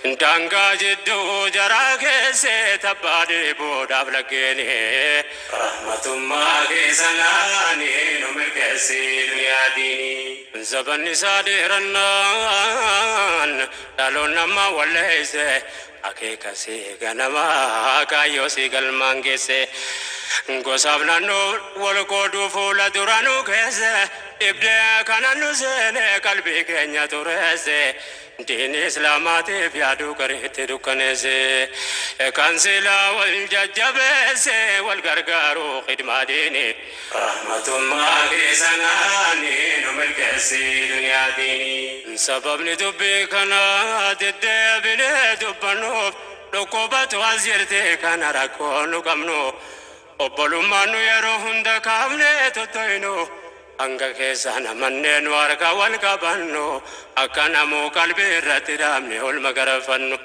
Daangaa jidduu jaraa keessee tabbaa dheeboodhaaf laggeeni. Rahmatummaa keessanaani nu milkeessi duniyaa diini. Zabanni isaa dheerannaan dhaloon nama walleesse akeekasii ganamaa kaayyoo sii galmaan geesse. Gosaaf naannoo wal qooduu fuula dura nu keesse dhibdee kana nu seene qalbii keenya tureesse. Diinii islaamaatiif yaaduu gariitti dukkaneesse. Kan silaa wal jajjabeesse wal gargaaruu khidmaa diini. Rahmatummaa keessanaani nu milkeessi duniyaa diini. Sababni dubbii kanaa deddeebinee dubbannuuf dhukkubatu as jirti kana rakkoo nu qabnu. Obbolummaan nu yeroo hunda kaafnee tottoynu. Hanga keessaan amannee nu harka wal qabannu akka namuu qalbii irratti dhaabne olma garafannu.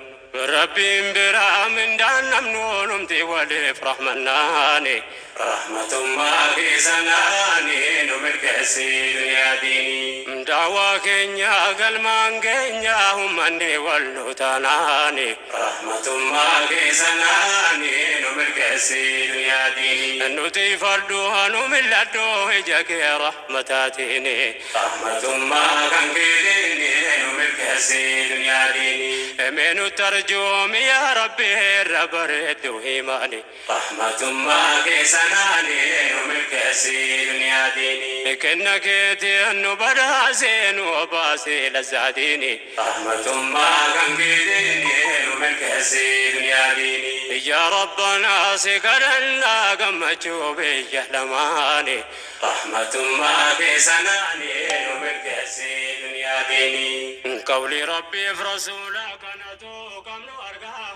Rabbiin biraa mindaan namnu numti waliif rahmannaani. Rahmatummaa keessanaani nu milkeessi duniyaa diini. Daawaa keenya galmaan keenya ummanni wal nu taanaani. Rahmatummaa keessanaani nu milkeessi duniyaa diini. Nuti fardhu hanu milladhu ija kee rahmataatiini. Rahmatummaa kan keetiini nu milkeessi duniyaa diini. Mee nu tarjoomi yaa Rabbi irra bareeddu himaani. Rahmatummaa keessanaani nu milkeessi duniyaa diini. Kenna keetiin nu badhaasee nu obaasee lazzaa diini. Rahmatummaa kan keetiini nu milkeessi duniyaa diini. Yaa Rabbanaa si kadhannaa gammachuu biyya lamaani. Rahmatummaa keessanaani nu milkeessi duniyaa diini. Qawli Rabbiif Rasuula kanatu qabnu argaa.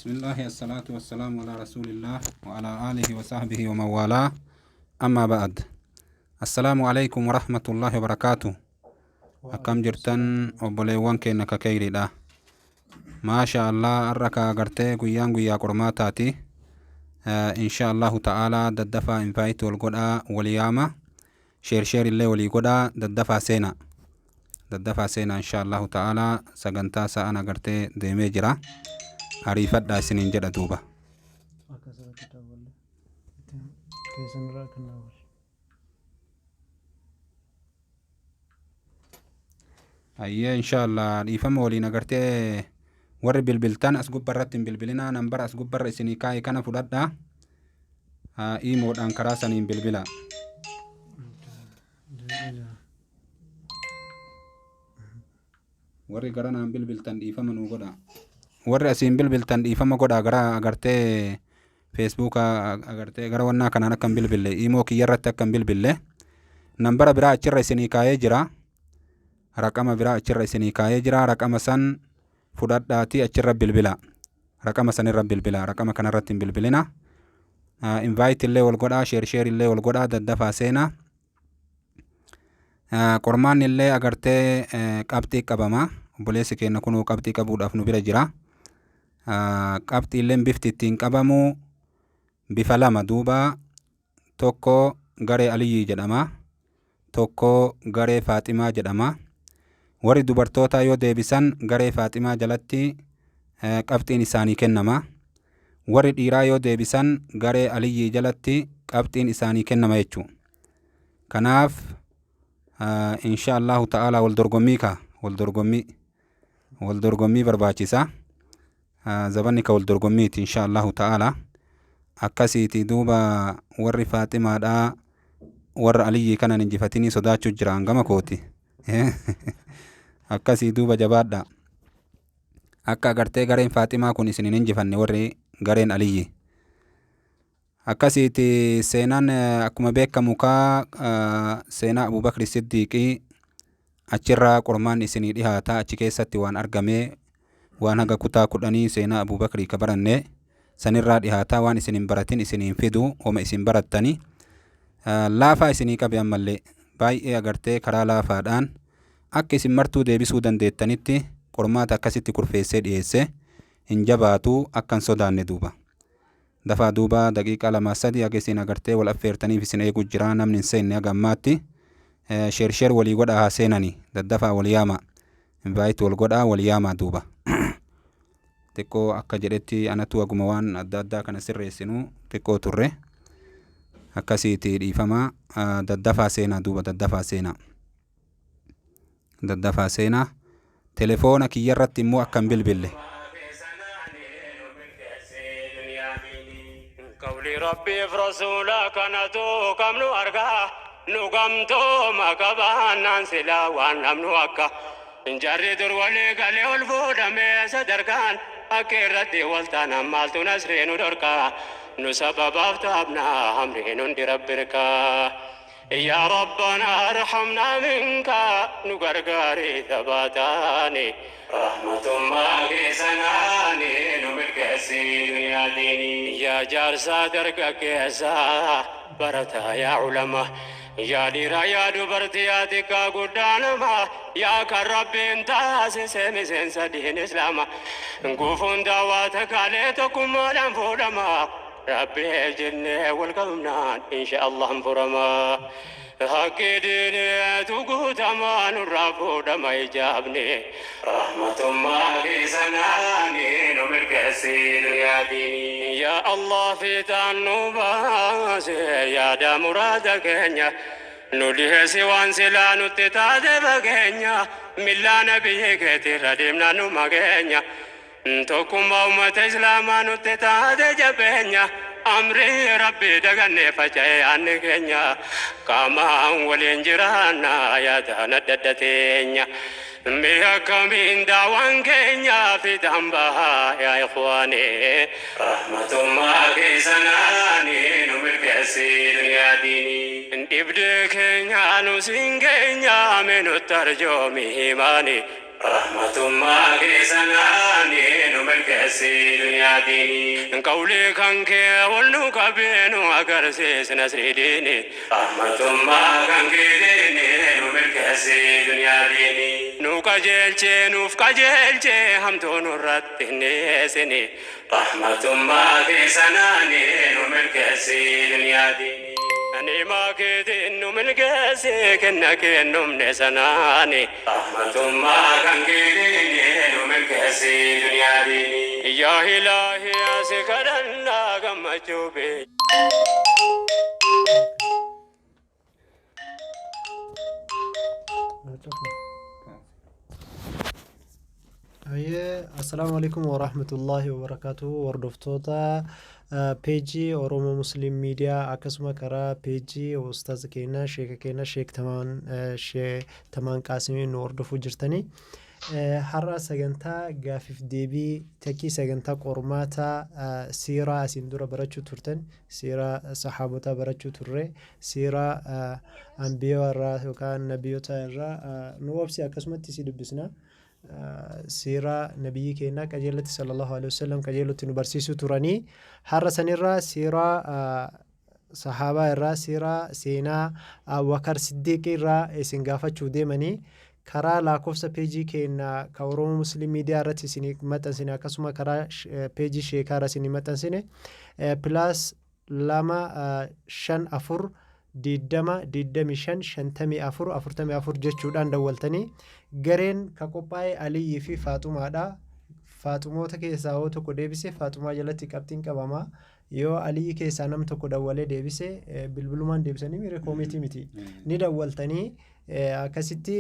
بسم الله الصلاة والسلام على رسول الله وعلى آله وصحبه ومن والاه، أما بعد، السلام عليكم ورحمة الله وبركاته. Akkam jirtan obboleewwan keenya kakeyriidha? Maasha Allah, har'a ka agartee guyyaan guyyaa qormaataati. Insha Allahu ta'ala daddafaa invite wal godhaa, wal yaama, share share illee walii godhaa, daddafaa seena, daddafaa seena. Insha Allahu ta'ala sagantaa sa'an agartee deemee jira, ariifadhaa isiniin jedha duuba. Akka asirratti daawwalle keessanirraa kan daawwalle. Ayyee, insha Allah dhiifama waliin agartee warri bilbiltan as gubbarratti hin bilbilinaa. Nambara as gubbarra isinii kaa'e kana fudhadhaa, iimoodhaan karaa saniin bilbila. Warri gara naan bilbiltan dhiifama nuu godha. Warri asiin bilbiltan dhiifama godha. Gara agartee Feesbuuka agartee gara wannaa kanaan akka hin bilbille, iimoo kiyyarratti akka hin bilbille. Nambara biraa achirra isinii kaa'ee jira, raqama biraa achirra isinii kaa'ee jira. Raqama san fudhadhaatii achirra bilbila, raqama sanirra bilbila, raqama kanarratti hin bilbilina. Invite illee wal godhaa, share share illee wal godhaa, daddafaa seenaa. Qormaanni illee agartee qabxii qabama. Obboleessi keenya kunuu qabxii qabuudhaaf nu bira jira. Qabxiilleen bifti ittiin qabamu bifa lama duuba. Tokko garee Aliyyii jedhama. Tokko garee Faaximaa jedhama. Warri dubartootaa yoo deebisan garee Faaximaa jalatti qabxiin isaanii kennama. Warri dhiiraa yoo deebisan garee Aliyyii jalatti qabxiin isaanii kennama jechuudha. Kanaaf insha Allahu ta'ala wal dorgommii ka wal dorgommii wal dorgommii barbaachisa. Zabanni ka wal dorgommiiti insha Allahu ta'ala. Akkasiiti duuba, warri Faaximaadhaa warra Aliyyii kanan injifatinii sodaachuu jira hangama kooti. Akkasii duuba, jabaadha. Akka agartee gareen Faaximaa kun isin hin injifanne warri gareen Aliyyii. Akkasiiti, seenaan akkuma beekamu kaa seenaa Abubakri Siddiiqii achirraa qormaan isinii dhihaata. Achi keessatti waan argame, waan haga kutaa 10 seenaa Abubakrii ka baranne sanirraa dhihaata. Waan isin hin baratin isinii hin fidu, homa isin barattani laafaa isinii qabe. Ammallee baay'ee agartee karaa laafaadhaan akka isin martuu deebisuu dandeettanitti qormaata akkasitti kurfeessee dhiyeesse. Hin jabaatu, akka hin sodaanne duuba. Dafaa duuba, daqiiqaa 2 3 haga isin agartee wal affeertaniif isin eegu jira. Namni hin seenne haga ammaatti. Share share walii godhaa, haa seenani. Daddafaa wal yaama, invite wal godhaa, wal yaamaa duuba. Xiqqoo akka jedhetti anatu aguma waan adda addaa kana sirreessinu xiqqoo turre akkasiiti, dhiifamaa. Daddafaa seenaa duuba, daddafaa seenaa, daddafaa seenaa. Telefoona kiyyarratti immoo akka hin bilbille. قولي ربي في رسولك kanatu qabnu argaa nu gamtooma qabaannaan silaa waan namnu akka jarri dur walii galee ol fuudhamee sadarkaan akka irratti wal taanaan maaltu nasree nu dhorkaa nu sababaaf taabnaa hamriin hundi rabbirkaa. يا ربنا ارحمنا منك نغرغاري ثباتاني رحمة ما كيسناني نملك دنيا ديني. يا جارسا درقا كيسا برتا، يا علماء، يا ديرا، يا دبرتي، يا تكا قدانما، يا كرب انت سيمي سنسا دين اسلاما قفون دعواتك عليتكم ولم فودما ربي جنة والقمنان إن شاء الله انفرما حقي ديني تقوت أمان الرفو دما يجابني رحمة ما في سناني نملك يا ديني. يا الله في تنوباس يا دا مرادك نوليه سوان سلا نتتاد بغenya ملا نبي كتير ديمنا نمغenya tokkummaa uummata islaamaa nutti taate jabeenya amrii rabbii dagannee faca'ee aanni keenya qaamaan waliin jiraanna yaadaan adda adda teenya mi'a akkamiin daawwan keenya fiixaan bahaa. Yaa ikhwaani, rahmatummaa keessanaanii nu milkeessii duniyaa diinii dhibdee keenya nu siin keenya mee nutti arjoomi himaani rahmatummaa keessanaanii nu milkeessii duniyaa diinii qawlii kan kee ol nu qabee nu agarsiis nasrii diinii rahmatummaa kan keetiini nu milkeessii duniyaa diinii nu qajeelchee nuuf qajeelchee hamtuu nurratti hin dhiyeessini rahmatummaa keessanaanii nu milkeessii duniyaa diinii Nimaa keetiin nu milkeessee kenna kennumne sanaani rahmatummaa kan keetiin nu milkeessii duniyaa diinii. Yaa ilaahi asi kadhannaa gammachuu bee. Ayyee, assalaamu alaikum warahmatullaahi wabarakaatuh. Hordoftoota peejii Oromoo Muslim Miidiyaa, akkasuma karaa peejii ustaaza keenya, sheeka keenya, Sheek Tamaan, Sheek Tamaan Qaasimii nu hordofuu jirtanii. Har'a sagantaa gaafiif deebii takkii sagantaa qormaataa siiraa asiin dura barachuu turtan, siiraa saxaabotaa barachuu turre, siiraa anbiyaa irraa yookaan nabiyyoota irraa nu obsi akkasumatti si dubbisna. Siiraa nabiyyi keenyaa qajeelatti sallallahu alaihi wasallam qajeelotti nu barsiisuu turanii, har'a sanirraa siiraa sahaabaa irraa, siiraa seenaa Abubakar Siddiiqii irraa isin gaafachuu deemanii, karaa lakkoofsa peejii keenya ka Oromoo Muslim Miidiyaa irratti isin maxxansine, akkasuma karaa peejii sheekaa irra isin maxxansine, +2 54 20 25 54 44 jechuudhaan dawwaltanii gareen ka qophaa'e Aliyyii fi Faaxumaadha. Faaxumoota keessaa yoo tokko deebise Faaxumaa jalatti qabxiin qabama. Yoo Aliyyi keessaa nam tokko dawwalee deebise, bilbilumaan deebisanii miira koomitii miti. Ni dawwaltanii akkasitti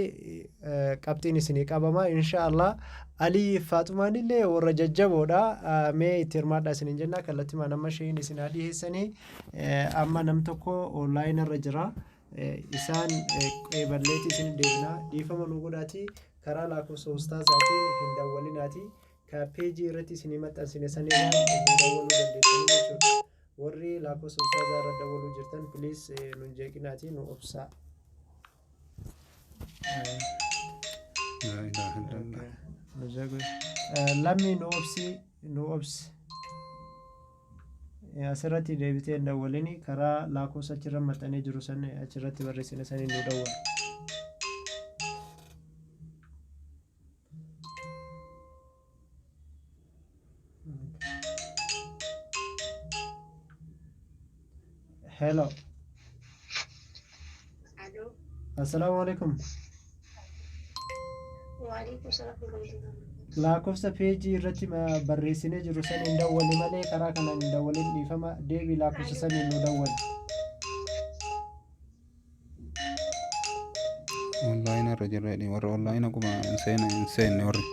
qabxiin isinii qabama. Insha Allah Aliyyi fi Faaxumaan illee warra jajjaboodha. Mee itti hirmaadhaa isiniin jenna. Kallattimaan amma isheen isin haa dhiyeessanii, amma nam tokko online irra jira. Isaan qeeballeetii isin deebina. Dhiifama nu godhaati, karaa lakkoofsa ustaazaatiin hin dawwalinaati. Ka peejii irratti isinii maxxansine sanirraa nu dawwaluu dandeessanii jechuudha. Warri lakkoofsa ustaazaa irra dawwaluu jirtan, please, nun jeeqinaati, nu obsaa. Laa ilaaha illallah. Lammi, nu obsi, nu obsi. Asirratti deebitee hin dawwalini, karaa lakkoofsa achirra maxxanee jiru san achirratti barreessine saniin nu dawwala. Hello. Aloo. Assalaamu alaikum. Waalaikum salaam warahmatullahi. Lakkoofsa peejii irratti barreessinee jiru saniin dawwali malee karaa kanaan hin dawwalin, dhiifama, deebii lakkoofsa saniin nu dawwali. Onlaayina irra jirra jedhi, warra onlaayina quba hin seene, hin seenne warri.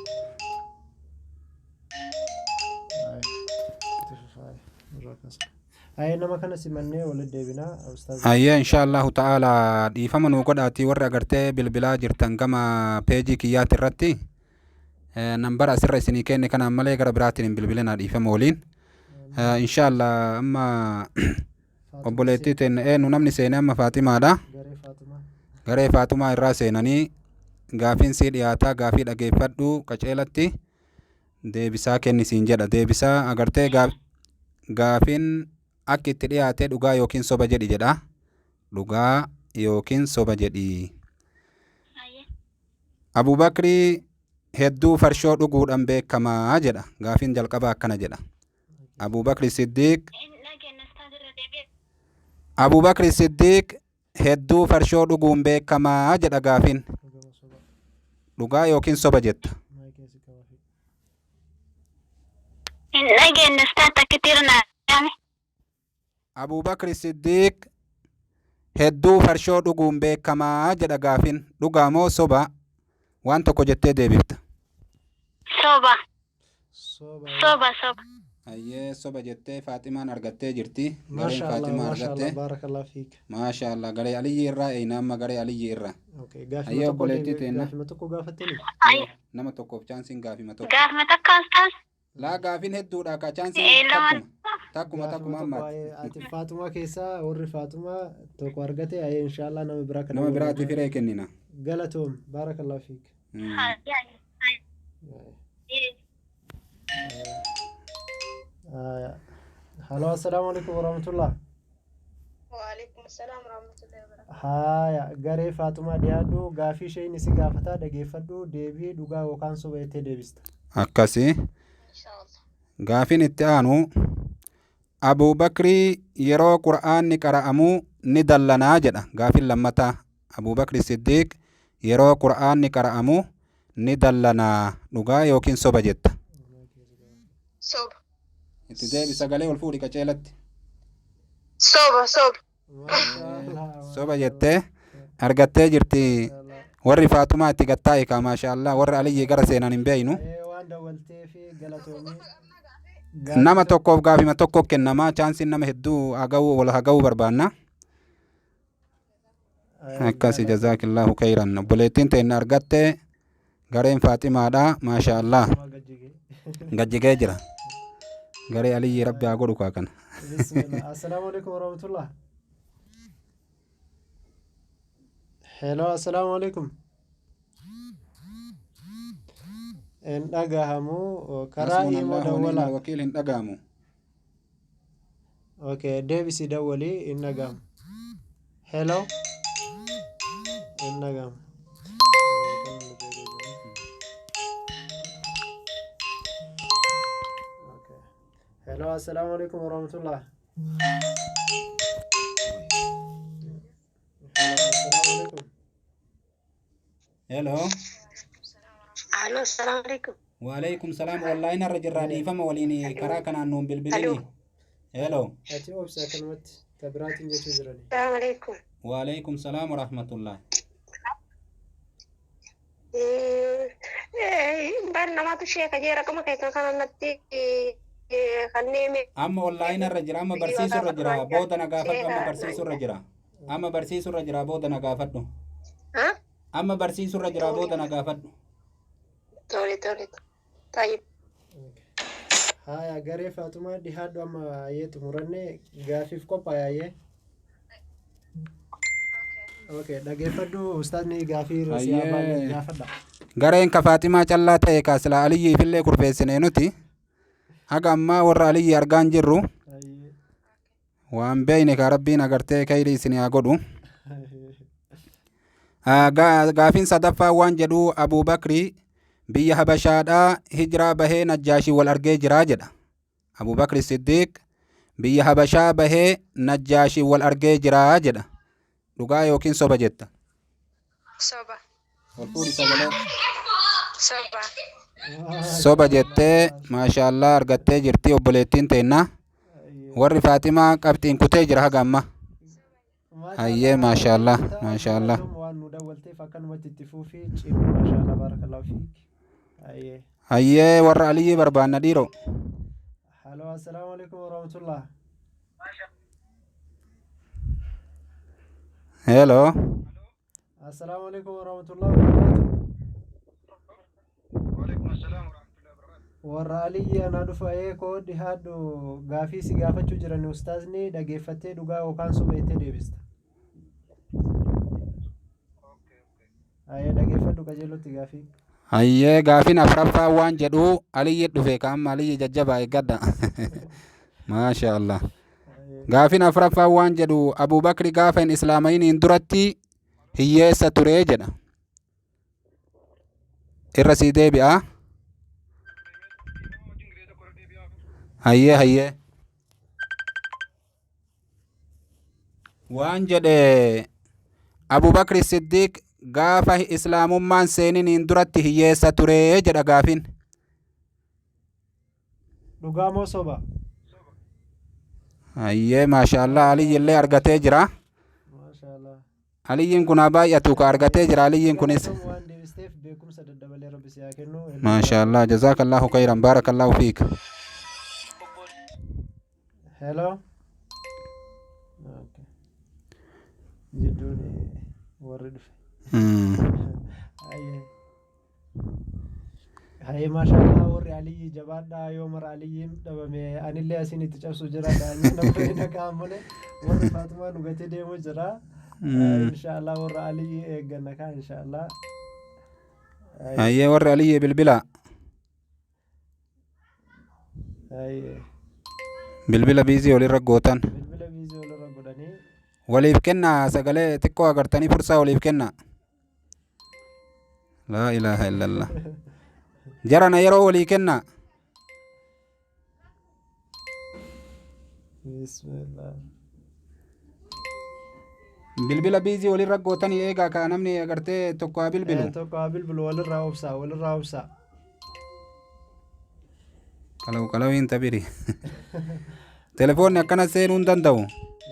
Ayee, nama kana simannee walitti deebinaa, ustaaz. Ayyee, insha Allahu ta'ala, dhiifama nuu godhaatii warri agartee bilbilaa jirtan gama peejii kiyyaati irratti nambara asirra isinii kenne kanaan malee gara biraatiin hin bilbilinaa, dhiifama waliin. Insha Allah, amma obboleettii teenne eenyu namni seene amma Faatimaadha. Garee Faatumaa. Garee Faatumaa irraa seenanii gaafiin sii dhiyaataa, gaafii dhageeffadhu, qaceelatti deebisaa kenni siin jedha. Deebisaa agartee gaafiin akka itti dhiyaate dhugaa yookiin soba jedhi jedha. Dhugaa yookiin soba jedhi. Abubakrii hedduu farshoo dhuguudhaan beekamaa jedha. Gaafiin jalqabaa akkana jedha. Abubakri Siddiiq, Abubakri Siddiiq hedduu farshoo dhuguun beekamaa jedha gaafiin. Dhugama soba? Dhugaa yookiin soba jetta? Maayikii si qabaa. Hin dhageenye ustaaz, takkitti naa yaame. Abubakri Siddiiq hedduu farshoo dhuguun beekamaa jedha gaafiin. Dhugaa moo soba? Waan tokko jettee deebifta. Soba. Soba. Soba, soba. Ayyee, soba jettee Faaximaan argattee jirti. Gareen Maasha Allah, Faaximaa maasha Allah, argatte. baarakallah fiik. Maasha Allah, garee Aliyyi irraa eeyna amma, garee Aliyyi irraa. Okay, gaafima Ayyee, tokko obboleettii teenna. Gaafima tokko gaafattanii? Nama tokkoof chaansiin gaafima tokko. Gaafima takka, ustaaz. Laa, gaafiin hedduudha ka chaansiin Lamaan. takkuma. Takkuma Gaafima takkuma tokko ammaati. ayee, ati Faatumaa keessaa warri Faatumaa tokko argate, ayee, inshallah nama biraa kana Nama biraatiif hiree kennina. Galatoom, baarakallah fiik. Halo, assalaamu alaikum warahmatullah. Waalaikum salaam warahmatullahi wabarakatuh. Haaya, garee Faatumaa dhiyaadhu, gaafii isheen si gaafataa dhageeffadhu, deebii dhugaa yookaan soba jettee deebista. Akkasi. Inshallah. Gaafiin itti aanu Abuubakrii yeroo Qur'aanni qara'amu ni dallanaa jedha. Gaafiin lammataa Abuubakri Siddiiq yeroo Qur'aanni qara'amu ni dallanaa, dhugaa yookiin soba jetta? Soba. Itti deebi, sagalee ol fuudhi qaceelatti. Soba, soba. Maashaallah. Soba jettee argattee jirti. Warri Faatumaa itti gattaa'e kaa, maashaallah, warri Aliyyii gara seenan hin beeynu. Waan dawwaltee fi galatoomii. Nama tokkoof gaafima tokko kennamaa, chaansiin nama hedduu haga'uu wal haga'uu barbaanna. Akkasi, jazaakillahu khayran. Obboleettiin teenna argatte, gareen Faaximaadha, maasha Allah. Gajjigee jira. Garee Aliyyii rabbi haa godhu kaa kana. Bismillah. Assalaamu alaikum warahmatullah. Hello, assalaamu alaikum. Hin dhagahamu, karaa imo Hasbunallahu wa ni'mal dawwalaa. wakiil, hin dhagahamu. Okay, deebisi dawwalii, hin dhagahamu. Hello. Hin dhagahamu. Okay. Hello, assalaamu alaikum warahmatullah. Hello, assalaamu alaikum. Hello. Alo, assalamu alaikum. Waalaikum salaam. Onlaayina irra jirraa, dhiifama waliin, karaa kanaan nuun bilbilini. Hello. Ati obsi, akkanumatti ta biraatiin jechuu jirani. Assalamu alaikum. Waalaikum salaam wa rahmatullah. Bar namatu sheeka jee raqama keessan kana natti kanneen. Amma onlaayina irra jira, amma barsiisuu irra jira, booda na gaafadhu, amma barsiisuu irra jira. Amma barsiisuu irra jira, booda na gaafadhu. Amma barsiisuu irra jira, booda na gaafadhu. Tole, tole. Tayyib. Haya, garee Faatumaa dhihaadhu, amma ayyee xumuranne, gaafiif qophaa'e ayyee. Okay, dhageeffadhu, ustaazni gaafii si Ayyee. gaafadha. Gareen ka Faaximaa callaa ta'e ka silaa Aliyyiifillee kurfeessinee nuti. Haga ammaa warra Aliyyi argaan jirru Ayyee. waan beeyne ka rabbiin agartee kayrii isinii haa godhu. Gaafiin sadaffaa waan jedhu Abuubakri biyya Habashaadhaa hijiraa bahee Najjaashii wal argee jiraa jedha. Abuubakri Siddiiq biyya Habashaa bahee Najjaashii wal argee jiraa jedha. Dhugaa yookiin soba jetta? Soba. Ol fuudhi sagalee. Soba. Soba jettee maashaallah argattee jirti obboleettiin teenna. Warri Faatimaa qabxiin kutee jira haga amma. Hayyee maashaallah maashaallah. Waan nu dawwalteef akkanumatti itti fuufii cimi maashaallah baarakallahu fiik. Hayyee. Hayyee warra Aliyyii barbaanna dhiiroo. Halo, assalaamu alaikum warahmatullah. Hello. Assalaamu alaikum warahmatullah wabarakatuh. Warra Aliyyi anaa dhufa eekoo dhihaadhu gaafii si gaafachuu jiran ustaazni dhageeffattee dhugaa yookaan soba jettee deebista. Hayyee dhageeffadhu qajeelotti gaafii. Hayyee gaafiin afraffaa waan jedhu Aliyyi dhufe ka amma Aliyyi jajjabaa eeggadha. Maasha Allah. Gaafiin afraffaa waan jedhu Abuubakri gaafa hin islaama'iniin duratti hiyyeessa ture jedha. Irra sii deebi'a. Hayyee hayyee. Waan jedhe Abuubakri Siddiq gaafa islaamummaan seeniniin duratti hiyyeessa ture jedha gaafiin. Dhugaa moo soba? Hayyee maashaallah Aliyyi illee argatee jira. Maashaallah. Aliyyiin kun haa baay'atu ka argatee jira Aliyyiin kunis. Galatoom waan deebisteef beekumsa daddabalee rabbi si haa kennu. Maashaallah jazaakallahu khayran baarakallahu fiik. Hello. Okay. Jidduun warri dhufe. Hayyee. Hayyee maashaallah warri Aliyyi jabaadhaa yoo mara Aliyyiin dhabame anillee asiin itti cabsu jira daa'imman nama dhaqaan malee warri Faatumaa nu gatee deemuu jira. Inshaallah warra Aliyyi eegganna kaa inshaallah. Hayyee warri Aliyyi bilbila. Hayyee. Bilbila biizii olirra gootan. Bilbila biizii olirra godhanii. Waliif kennaa sagalee xiqqoo agartanii fursaa waliif kennaa. Laa ilaaha illallah. Jarana yeroo walii kennaa. Bismillah. Bilbila biizii olirra gootanii eegaa kaa namni agartee tokko haa bilbilu. Tokko haa bilbilu walirraa obsaa walirraa obsaa. Qalawu qalawiin tabiri. Telefoonni akkana seenuu hin danda'u.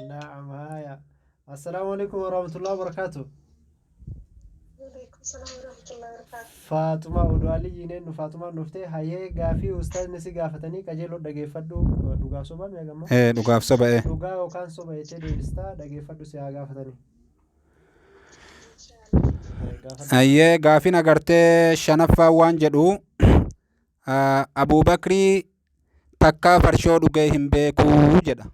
Naam haya. Assalaamu alaikum warahmatullahi wabarakatuh. Waalaikum salaam warahmatullahi wabarakatuh. Faaxumaa oduu Aliyyiin eenyu Faaxumaan dhuftee hayyee gaafii ustaazni si gaafatanii qajeeloo dhageeffadhu dhugaaf soba mi'a gamma. Dhugaaf soba ee. Dhugaa yookaan soba jettee deebistaa dhageeffadhu si haa gaafatanii. Gaafadhu. Hayyee gaafiin agartee shanaffaa waan jedhu Abuubakrii takkaa farshoo dhugee hin beekuu jedha.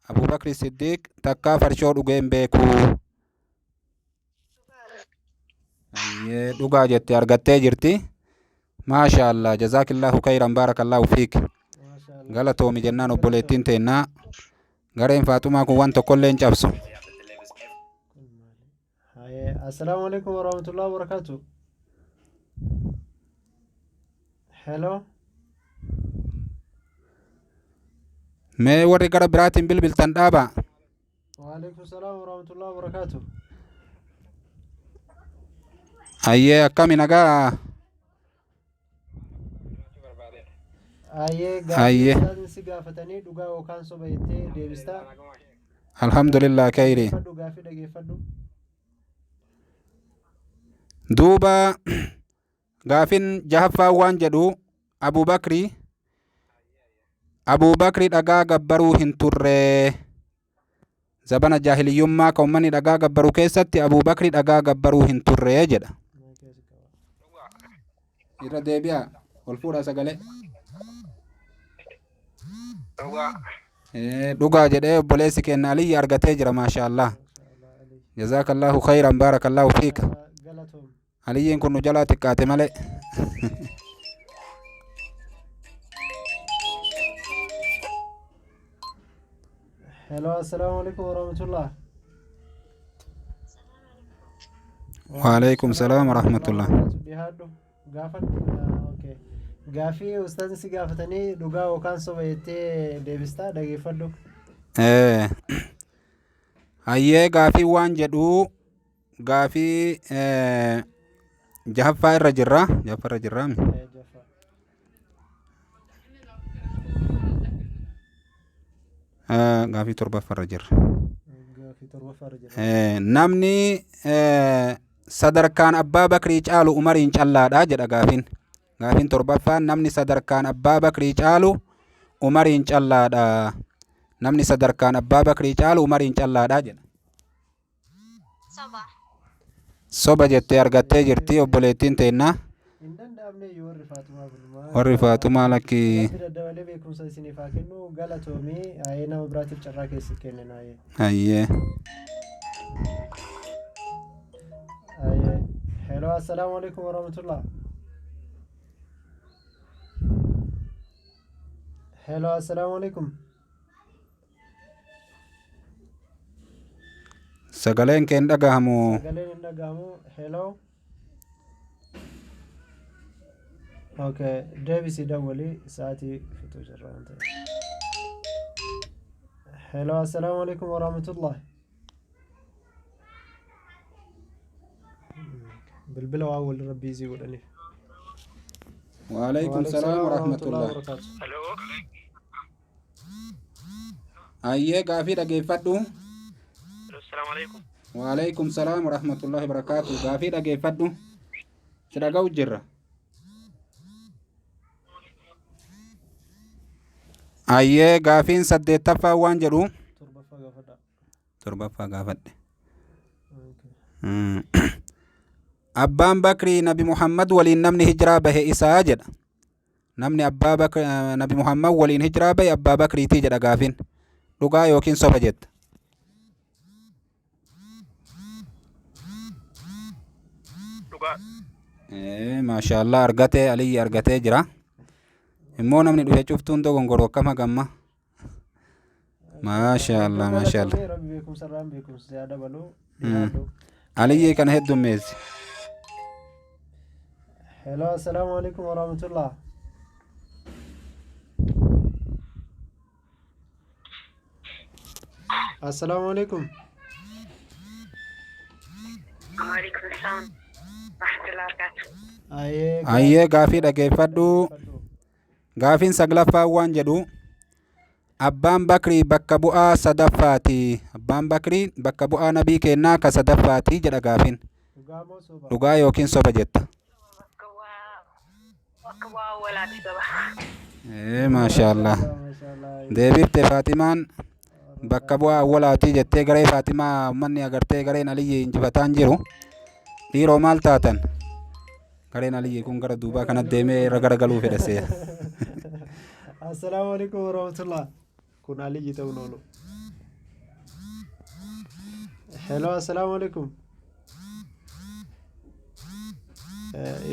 Abuubakri Siddiq takkaa farshoo dhugee hin beekuu. Hayyee dhugaa jette argattee jirti. Maasha Allah jazaakillahu khayran baarakallahu fiik. Maashaallah. Galatoomi jennaan obboleettiin teennaa. Gareen Faaxumaa kun waan tokkollee hin cabsu. Hayyee assalaamu alaikum warahmatullahi wabarakatuh. Hello. Mee warri gara biraatiin bilbiltan dhaabaa. Waalaikum salaam warahmatullahi wabarakatuh. Hayyee akkami nagaa? Hayyee gaafii Hayyee. ustaazni si gaafatanii dhugaa yookaan soba jettee deebistaa. Alhamdulillah khayri. Dhageeffadhu gaafii dhageeffadhu. Duuba gaafin jahaffaa waan jedhu Abuubakri dhagaa gabbaruu hin turre. Zabana jaahiliyyummaa kan uummanni dhagaa gabbaru keessatti Abuubakri dhagaa gabbaruu hin turre jedha. Irra deebi'a ol fuudhaa sagalee. Dhugaa jedhee obboleessi keenya Aliyyi argatee jira maashaallah. Jazaakallahu khayran baarakallahu fiik. Galatoom. Aliyyiin kun nu jalaa xiqqaate malee. Hello, assalaamu alaikum warahmatullah. Waalaikum salaam warahmatullah. Dhihaadhu gaafadhu. Okay. Gaafii ustaazni si gaafatanii dhugaa yookaan soba jettee deebistaa dhageeffadhu. Hayyee gaafii waan jedhu gaafii Jahaffaa irra jirra. Jahaffaa irra jirraami. Jaffaa. Gaafii torbaffaa irra jirra. Gaafii torbaffaa irra jirra. Namni sadarkaan Abbaa Bakrii caalu Umariin callaadha jedha gaafiin. Gaafiin torbaffaan namni sadarkaan Abbaa Bakrii caalu Umariin callaadha. Namni sadarkaan Abbaa Bakrii caalu Umariin callaadha jedha. Soba. Soba jettee argattee jirti obboleettiin teennaa. Hin danda'amne iyyuu warri Faatumaa kun maal? Warri Faatumaa lakkii. Rabbi daddabalee beekumsa isiniif haa kennu, galatoomii. Ayee, nama biraatiif carraa keessa kennina. Ayee. Hayyee. Ayee. Hello, assalaamu alaikum warahmatullah. Hello, assalaamu alaikum. Sagaleen kee hin dhagahamu. Sagaleen hin dhagahamu. Hello. Okay, deebisii dawwalii, sa'aatii fixuu jirra waan ta'eef. Hello, assalaamu alaikum warahmatullah. Bilbila waan walirra busy godhaniif. Waalaikum salaam warahmatullah. Wabarakaatu. Hello. Hayyee, gaafii dhageeffadhu. Assalamu alaikum. Waalaikum salaam warahmatullahi wabarakaatu. Gaafii dhageeffadhu. Si dhaga'u jirra. Hayyee, gaafiin saddeettaffaa waan jedhu. Torbaffaa gaafadha. Torbaffaa gaafadhe. Okay. Abbaan Bakrii Nabi Muhammad waliin namni hijiraa bahe isaa jedha. Namni Abbaa Bakri Nabi Muhammad waliin hijiraa bahe Abbaa Bakriitii jedha gaafiin. Dhugaa yookiin soba jetta? Dhugaa. Maashaallah, argatee, Aliyyi argatee jira. Immoo namni dhufe cuftuun dogongoroo akkam hagamma. Maashaallah, maashaallah. Galatoomii, Rabbi beekumsa irraan beekumsa haa dabalu. Dhiyaadhu. Aliyyii kana heddummeessi. Hello, assalaamu alaikum warahmatullah. Assalaamu alaikum. Waalaikum salaam. Warahmatullahi wabarakatuh. Ayee. Hayyee, gaafii dhageeffadhu. Gaafiin saglaffaa waan jedhu, Abbaan Bakrii bakka bu'aa sadaffaati. Abbaan Bakrii bakka bu'aa nabii kennaa ka sadaffaati jedha gaafiin. Dhugaa moo soba? Dhugaa yookiin soba jetta? Bakka bu'aa awwalaati, soba. Maashaallah. Maashaallah. Deebifte Faatimaan, bakka bu'aa awwalaatii jettee. Garee Faatimaa uummanni agartee, gareen Aliyyi injifataan jiru. Dhiiroo, maal taatan? Gareen Aliyyi kun gara duubaa kanatti deemee irra garagaluu fedha seera. Assalaamu alaikum warahmatullah. Kun Aliyyi ta'uun oolu. Hello, assalaamu alaikum.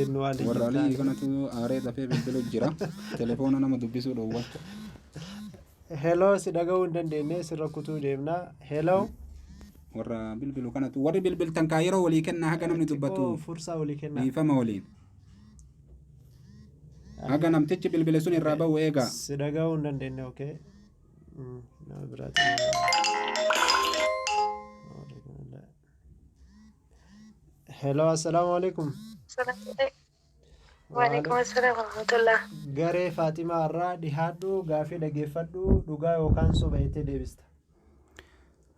Innu Aliyyi Warra Aliyyi taane. kanatu aaree dafee bilbilu jira. Telefoona nama dubbisuu dhoowwa. Hello, si dhaga'uu hin dandeenye, sirra kutuu deemna. Hello. Warra bilbilu kanatu, warri bilbiltan kaa yeroo walii kennaa haga namni dubbatu. Xiqqoo fursaa walii kennaa. Dhiifama waliin. Haga namtichi bilbile sun irraa bahu eegaa. Si dhaga'uu hin dandeenye, okay. Nama biraati. Hello, assalaamu alaikum. Waalaikum assalam warahmatullah. Garee Faatimaa irraa dhihaadhu, gaafii dhageeffadhu, dhugaa yookaan soba jettee deebista.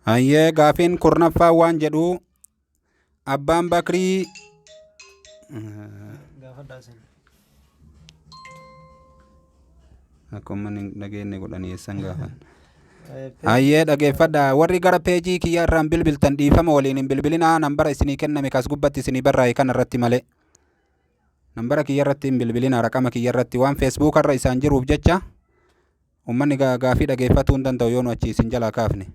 Hayyee, gaafiin kurnaffaa waan jedhu, Abbaan Bakrii Gaafadhaa isin. Akka uummanni hin dhageenye godhanii eessan gaafan. Hayyee, dhageeffadha. Warri gara peejii kiyya irraan bilbiltan, dhiifama waliin, hin bilbilinaa nambara isinii kenname kas gubbatti isinii barraa'e kana irratti malee. Nambara kiyya irratti hin bilbilinaa, raqama kiyya irratti waan Feesbuuka irra isaan jiruuf jecha uummanni gaafii dhageeffatuu hin danda'u yoo nu achi isin jalaa kaafne.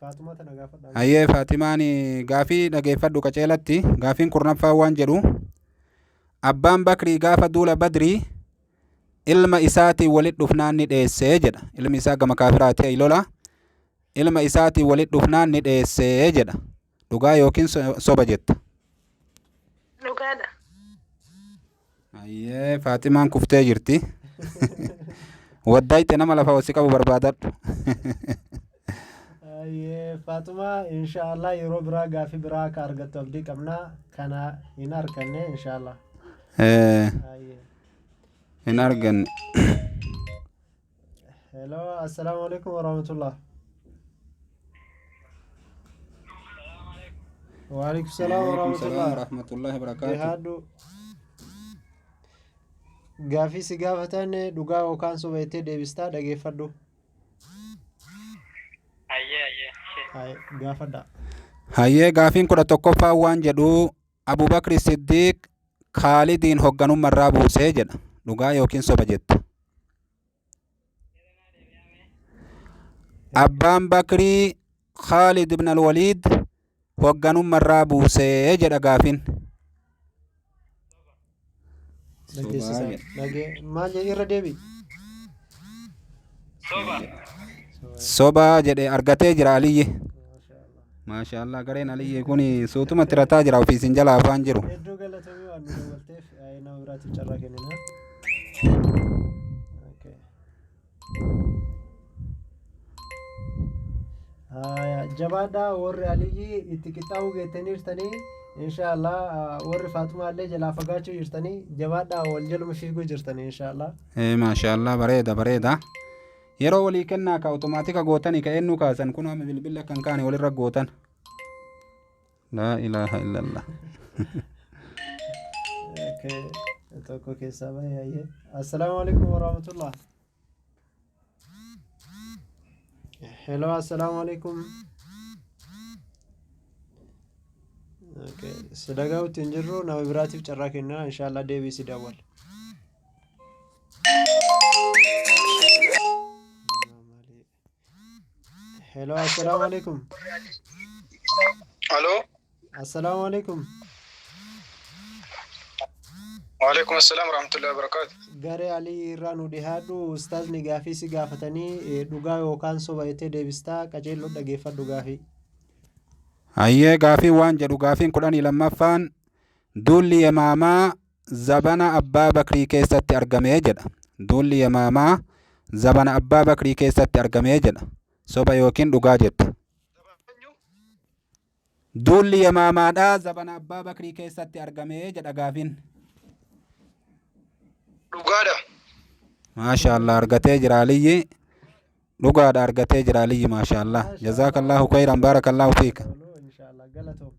Faatuma tana gaafadhaa. Hayyee, Faatimaan, gaafii dhageeffadhu qaceelatti. Gaafiin kurnaffaa waan jedhu, Abbaan Bakrii gaafa duula Badrii ilma isaatiin walit dhufnaan ni dheessee jedha. Ilmi isaa gama kaafiraati lola. Ilma isaatiin walit dhufnaan ni dheessee jedha. Dhugaa yookiin soba jetta? Dhugaadha. Hayyee, Faatimaan kuftee jirti. Waddayte, nama lafa hosi qabu barbaadadhu. Hayyee, Faatuma, inshaallah yeroo biraa gaafii biraa akka argattu abdii qabna. Kana hin arganne inshallah. Eh, Ayyee. hin arganne. Hello, assalaamu alaikum warahmatullah. Waalaikum salaam Waalaikum salaam warahmatullah. warahmatullahi wabarakaatu. Dhihaadhu. Gaafii si gaafatan dhugaa yookaan soba jettee deebistaa, dhageeffadhu. Ayyee, ayyee. Haye, gaafadha. Hayyee, gaafiin 11ffaa waan jedhu, Abubakri Siddiiq Kaalidiin hoogganummarraa buusee jedha. Dhugaa yookiin soba jetta? Abbaan Bakrii Khaalid ibn al-Waliid hoogganummarraa buusee jedha gaafiin. Sobaa Dhageessisa. jedha. Dhagee maal jedhe, irra deebi. Soba. Sobaa jedhe, argatee jira Aliyyi. Maashaallah. Maashaallah, gareen Aliyyi kun suutuma tirataa jira, ofiisin jala afaan jiru. Hedduu galatamii waan nu dabalteef. Nama biraatiif carraa kennina. Okay. Haya, jabaadhaa, warri Aliyyi itti qixxaa'uu geettaniirtanii, inshaallah warri Faaxumaa illee jalaa fagaachuu jirtanii, jabaadhaa, wal jaluma fiiguu jirtanii inshaallah. Ee, maashaallah, bareeda bareeda. Yeroo walii kennaa ka otomaatika gootanii ka eenyu kaasan kun amma bilbila kan kaane walirra gootan. Laa ilaaha illallah. Okay. Tokko keessaa bahee, ayyee. Assalaamu alaikum warahmatullah. Hello, assalaamu alaikum. Okay. Si dhagahutti hin jirru, nama biraatiif carraa kennina, inshaallah deebii si dawwal. Hello, assalaamu alaikum. Aloo. Assalaamu alaikum. Waalaikum assalam warahmatullahi wabarakatuh. Garee Alii irraa nu dhihaadhu, ustaazni gaafii si gaafatanii dhugaa yookaan soba jettee deebistaa, qajeelloo dhageeffadhu gaafii. Hayyee, gaafii waan jedhu, gaafiin 12ffaan duulli Yamaamaa zabana Abbaa Bakrii keessatti argamee jedha. Duulli Yamaamaa zabana Abbaa Bakrii keessatti argamee jedha. Soba yookiin dhugaa jetta? Duulli Yamaamaadhaa zabana Abbaa Bakrii keessatti argamee jedha gaafiin. Dhugaadha. Maashaallah, argatee jira Aliyyi. Dhugaadha, argatee jira Aliyyi, maashaallah. Jazaakallahu khayran, baarakallahu fiika. Inshaallah galatoom.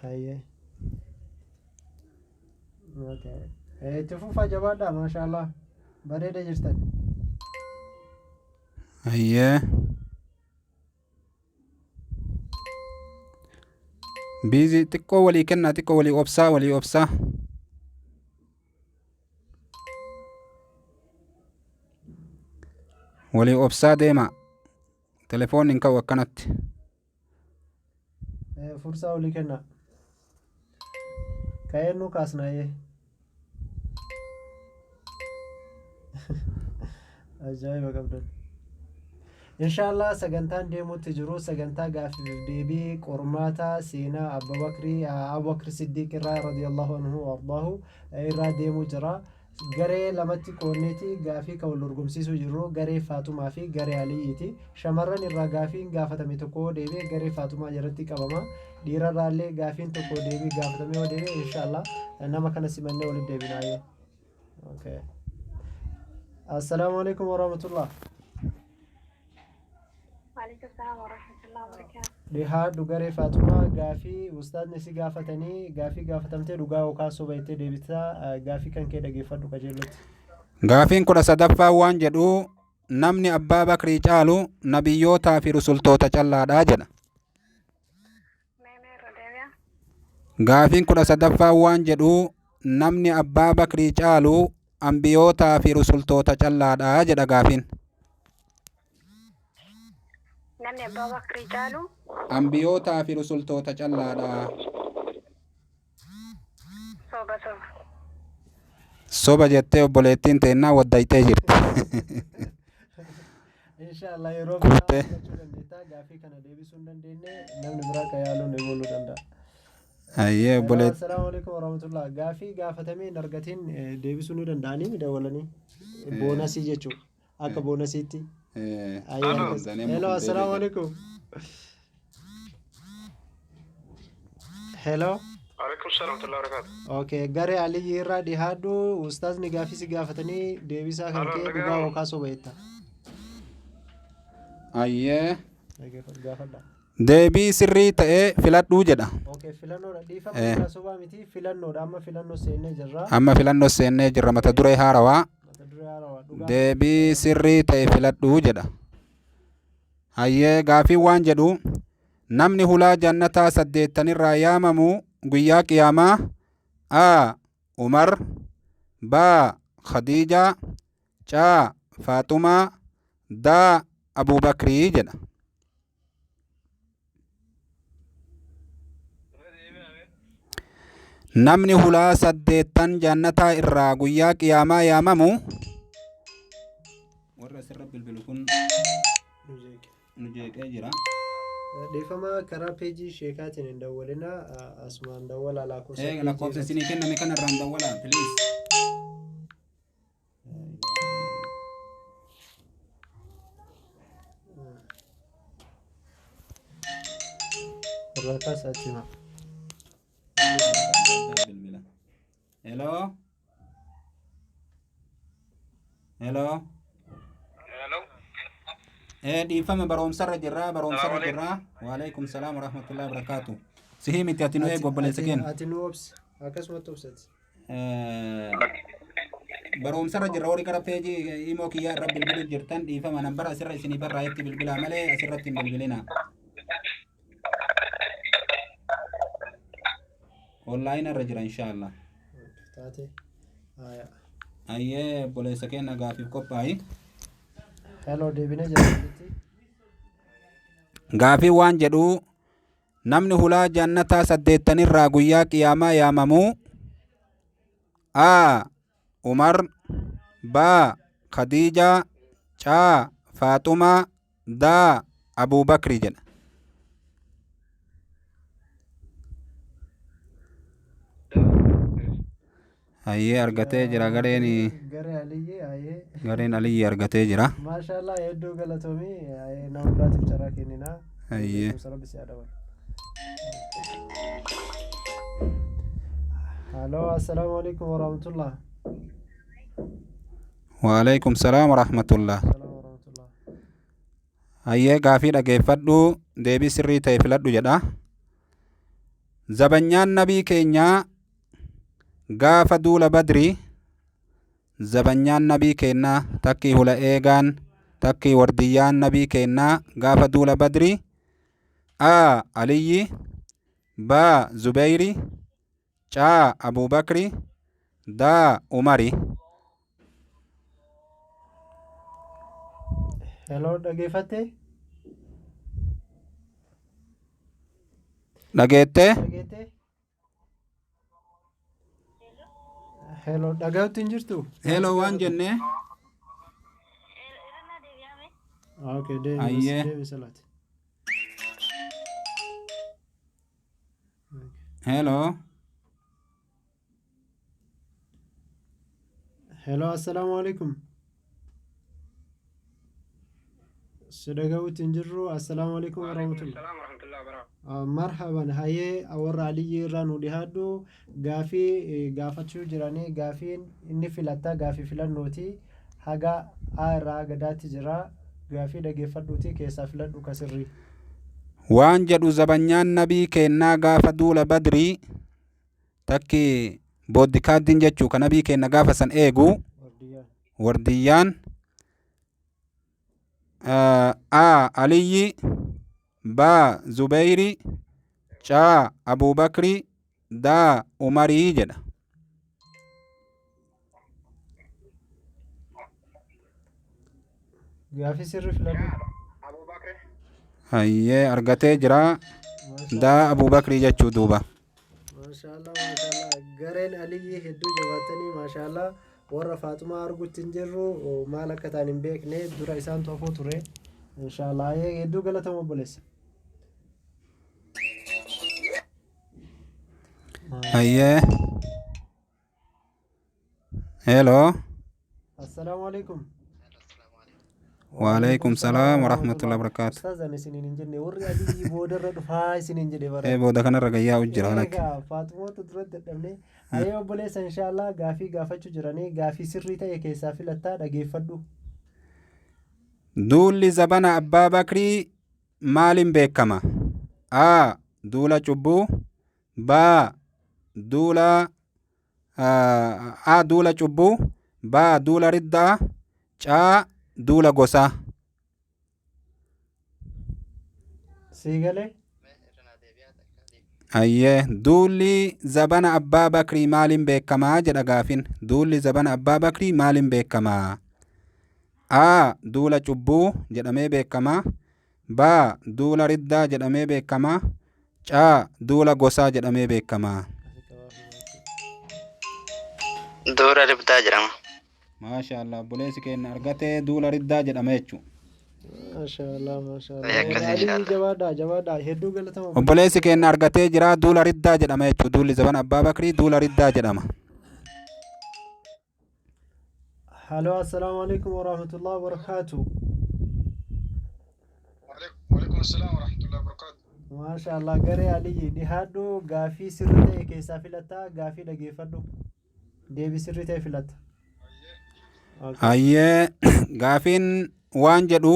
Hayyee. Okay. Itti fufaa, jabaadhaa, maashaallah. Bareeda jirtan. Hayyee. Biizii xiqqoo walii kennaa, xiqqoo walii obsaa, walii obsaa. Walii obsaa deema. Telefoonni hin ka'u akkanatti. Fursaa walii kennaa. Ka'een nu kaasnaayyee. Ajaa'iba qabdan. Inshaallah sagantaan deemuutti jiru sagantaa gaaffiif deebii qormaata seenaa Abubakrii Abubakr Siddiq irraa radiyallahu anhu wardaahu irraa deemuu jira. Garee lamatti qoonneeti gaafii kan wal dorgomsiisuu jirru, garee Faaxumaa fi garee Aliyyiiti. Shamarran irraa gaafiin gaafatame tokko yoo deebi'e garee Faaxumaa jalatti qabama. Dhiirarraa illee gaafiin tokko deebii gaafatame yoo deebi'e, inshaallah nama kana simannee walitti deebinaayyee. Okay. Assalaamu alaikum warahmatullah. Waalaikum salaam warahmatullahi wabarakatuh. Dhihaadhu garee Faaxumaa, gaafii ustaadni si gaafatanii, gaafii gaafatamtee dhugaa yookaan soba jettee deebisaa, gaafii kan kee dhageeffadhu qajeellotti. Gaafiin 13ffaa waan jedhu, namni Abbaa Bakrii caalu nabiyyootaa fi rusultoota callaadhaa jedha. Mee mee, irra deebi'a. Gaafiin 13ffaa waan jedhu, namni Abbaa Bakrii caalu ambiyootaa fi rusultoota callaadhaa jedha gaafiin. Namni Abbaa Bakrii caalu Ambiyootaa fi rusultoota callaadhaa. Soba, soba. Soba jettee obboleettiin teennaa waddayxee jirti. Inshaallah yeroo biraa Kuftee. argachuu dandeetta. Gaafii kana deebisuu hin dandeenye, namni biraa kan yaaluun eegaluu danda'a. Hayyee Hello, obboleet. assalaamu alaikum warahmatullah. Gaafii gaafatamee hin argatin deebisuu ni danda'anii dawwalanii. Bonusii jechuudha. Akka bonusiitti. Ayyee Aloo. akkas. Hello, assalaamu alaikum. Hello. Waalaikum salaam warahmatullahi wabarakatuh. Okay, garee Aliyyi irraa dhihaadhu ustaazni gaafii si gaafatanii deebisaa kan Halo, kee dhugaa dhaga'amu. yookaan soba jetta. Ayyee. Dhaggeeffadhu, gaafadha. Deebii sirrii ta'e filadhuu jedha. Okay, filannoodha. Dhiifama Eh. dhugaa sobaa miti filannoodha. Amma filannoo seennee jirra. Amma filannoo seennee jirra mata duree haarawaa. Mata duree haarawaa dhugaa. Deebii sirrii ta'e filadhuu jedha. Hayyee gaafii waan jedhu namni hulaa jannataa saddeettanirraa yaamamu guyyaa qiyaamaa A. Umar B. Khadiija C. Faaxumaa D. Abuubakrii jedha. Namni hulaa saddeettan jannataa irraa guyyaa qiyaamaa yaamamu warra asirra bilbilu kun Nu jeeqe. nu jeeqee jira. Dhiifama karaa peejii sheekaatiin hin dawwalina. Asumaan dawwalaa lakkoofsa Ee peejii lakkoofsa irratti. isinii kenname kanarraan dawwalaa please. Irraa kaasaa achi hima. Bilbila. Hello. Hello. Hello. Ee dhiifama barumsarra jirra barumsarra Salaamu jirra. Waalaikum salaam warahmatullahi wabarakaatu. Sihii miti ati nu eegu obboleessa Ati keenya. ati nu obsi. Akkasumatti obsati. Barumsarra jirra warri gara peejii imoo kiyyaa irra bilbilu jirtan dhiifama nambara asirra isinii barraa'etti bilbilaa malee asirratti hin bilbilina. Onlaayinii irra jira inshaallah. Taate. Haya. Ayyee obboleessa keenya gaafiif qophaa'i. Hello, deebinee jira walitti. Gaafii waan jedhu namni hulaa jannataa saddeettanirraa guyyaa qiyaamaa yaamamu A. Umar B. Khadiija C. Faaxumaa D. Abuubakri jedha. Hayyee argatee jira gareen Garee Aliyyi hayyee. gareen Aliyyi argatee jira. Maashaallah hedduu galatoomii hayyee nama biraatiif carraa kenninaa. Hayyee. Beekumsa Rabbi si haa dabalu. Halo, assalaamu alaikum warahmatullah. Waalaikum salaam warahmatullah. Salaam warahmatullah. Hayyee gaafii dhageeffadhu deebii sirrii ta'e filadhu jedha. Zabanyaan nabii keenyaa gaafa duula badrii zabanyaan nabii keenyaa takkii hula eegaan takkii wardiyyaan nabii keenyaa gaafa duula badrii A. Aliyyi B. Zubeyri C. Abuubakri D. Umari. Hello, dhageeffattee? Dhageettee? Dhageettee? Hello, dhagahutti hin jirtu? Hello waan jennee? Okay, deemi Ayyee. deemi salaati. Hello. Hello, assalaamu alaikum. Si dhagahutti hin jirru. Assalaamu alaikum warahmatullah. Salaam warahmatullahi wabarakatuh. Marhaban hayyee warra Aliyyi irraa nu dhihaadhu gaafii gaafachuu jiranii gaafiin inni filatta gaafii filannooti haga A irraa haga Daatti jira gaafii dhageeffadhuuti keessaa filadhu ka sirrii. Waan jedhu zabanyaan nabii keenyaa gaafa duula badrii takki booddikaaddiin jechuu ka nabii keenya gaafa san eegu Wardiyyaan. wardiyyaan A. Aliyyi B. Zubeyri C. Abuubakri D. Umarii jedha. Gaafii sirrii filadhu. Abubakar. Hayyee argatee jira D. Abuubakrii jechuu duuba. Maashaallah maashaallah gareen Aliyyi hedduu jabaatanii maashaallah warra Faaxumaa arguutti hin jirru maal akka ta'an hin beekne dura isaan hafuu ture inshaallah hayyee hedduu galatama obboleessa. Hayyee. Hello. Assalaamu alaikum. Waalaikum salaam warahmatullahi wabarakaatu. Ustaaz ani isiniin hin jenne warri Aliyyi boodarra dhufaa isiniin jedhe bara. Ee booda kanarra gayyaa jira lakki. Egaa Faaxumoota duratti dadhabne. Ayee obboleessa inshaallah gaafii gaafachuu jiranii gaafii sirrii ta'e keessaa filattaa dhageeffadhu. Duulli zabana Abbaa Bakrii maaliin beekama? A. Duula cubbuu. B. Duula A. Duula cubbuu. B. Duula riddaa. C. Duula gosaa. Sii galee? Ayyee duulli zabana Abbaa Bakrii maaliin beekamaa jedha gaafin. Duulli zabana Abbaa Bakrii maaliin beekamaa? A. Duula cubbuu jedhamee beekama. B. Duula riddaa jedhamee beekama. C. Duula gosaa jedhamee beekama. Duula riddaa jedhama. Maasha Allah obboleessi keenya argatee duula riddaa jedhama jechuudha. Maashaallah maashaallah. Ee, akkas Aliyyi inshaallah. jabaadhaa jabaadhaa hedduu galatama. Obboleessi keenya argatee jira duula riddaa jedhama jechuudha. Duulli zabana Abbaa Bakrii duula riddaa jedhama. Haloo assalaamu alaikum warahmatullahi wabarakaatu. Waalaikum assalam warahmatullahi wabarakatuh. Maashaallah garee Aliyyi dhihaadhu gaafii sirrii ta'e keessaa filattaa gaafii dhageeffadhu. Deebii sirrii ta'e filatta. Okay. Ayyee gaafiin waan jedhu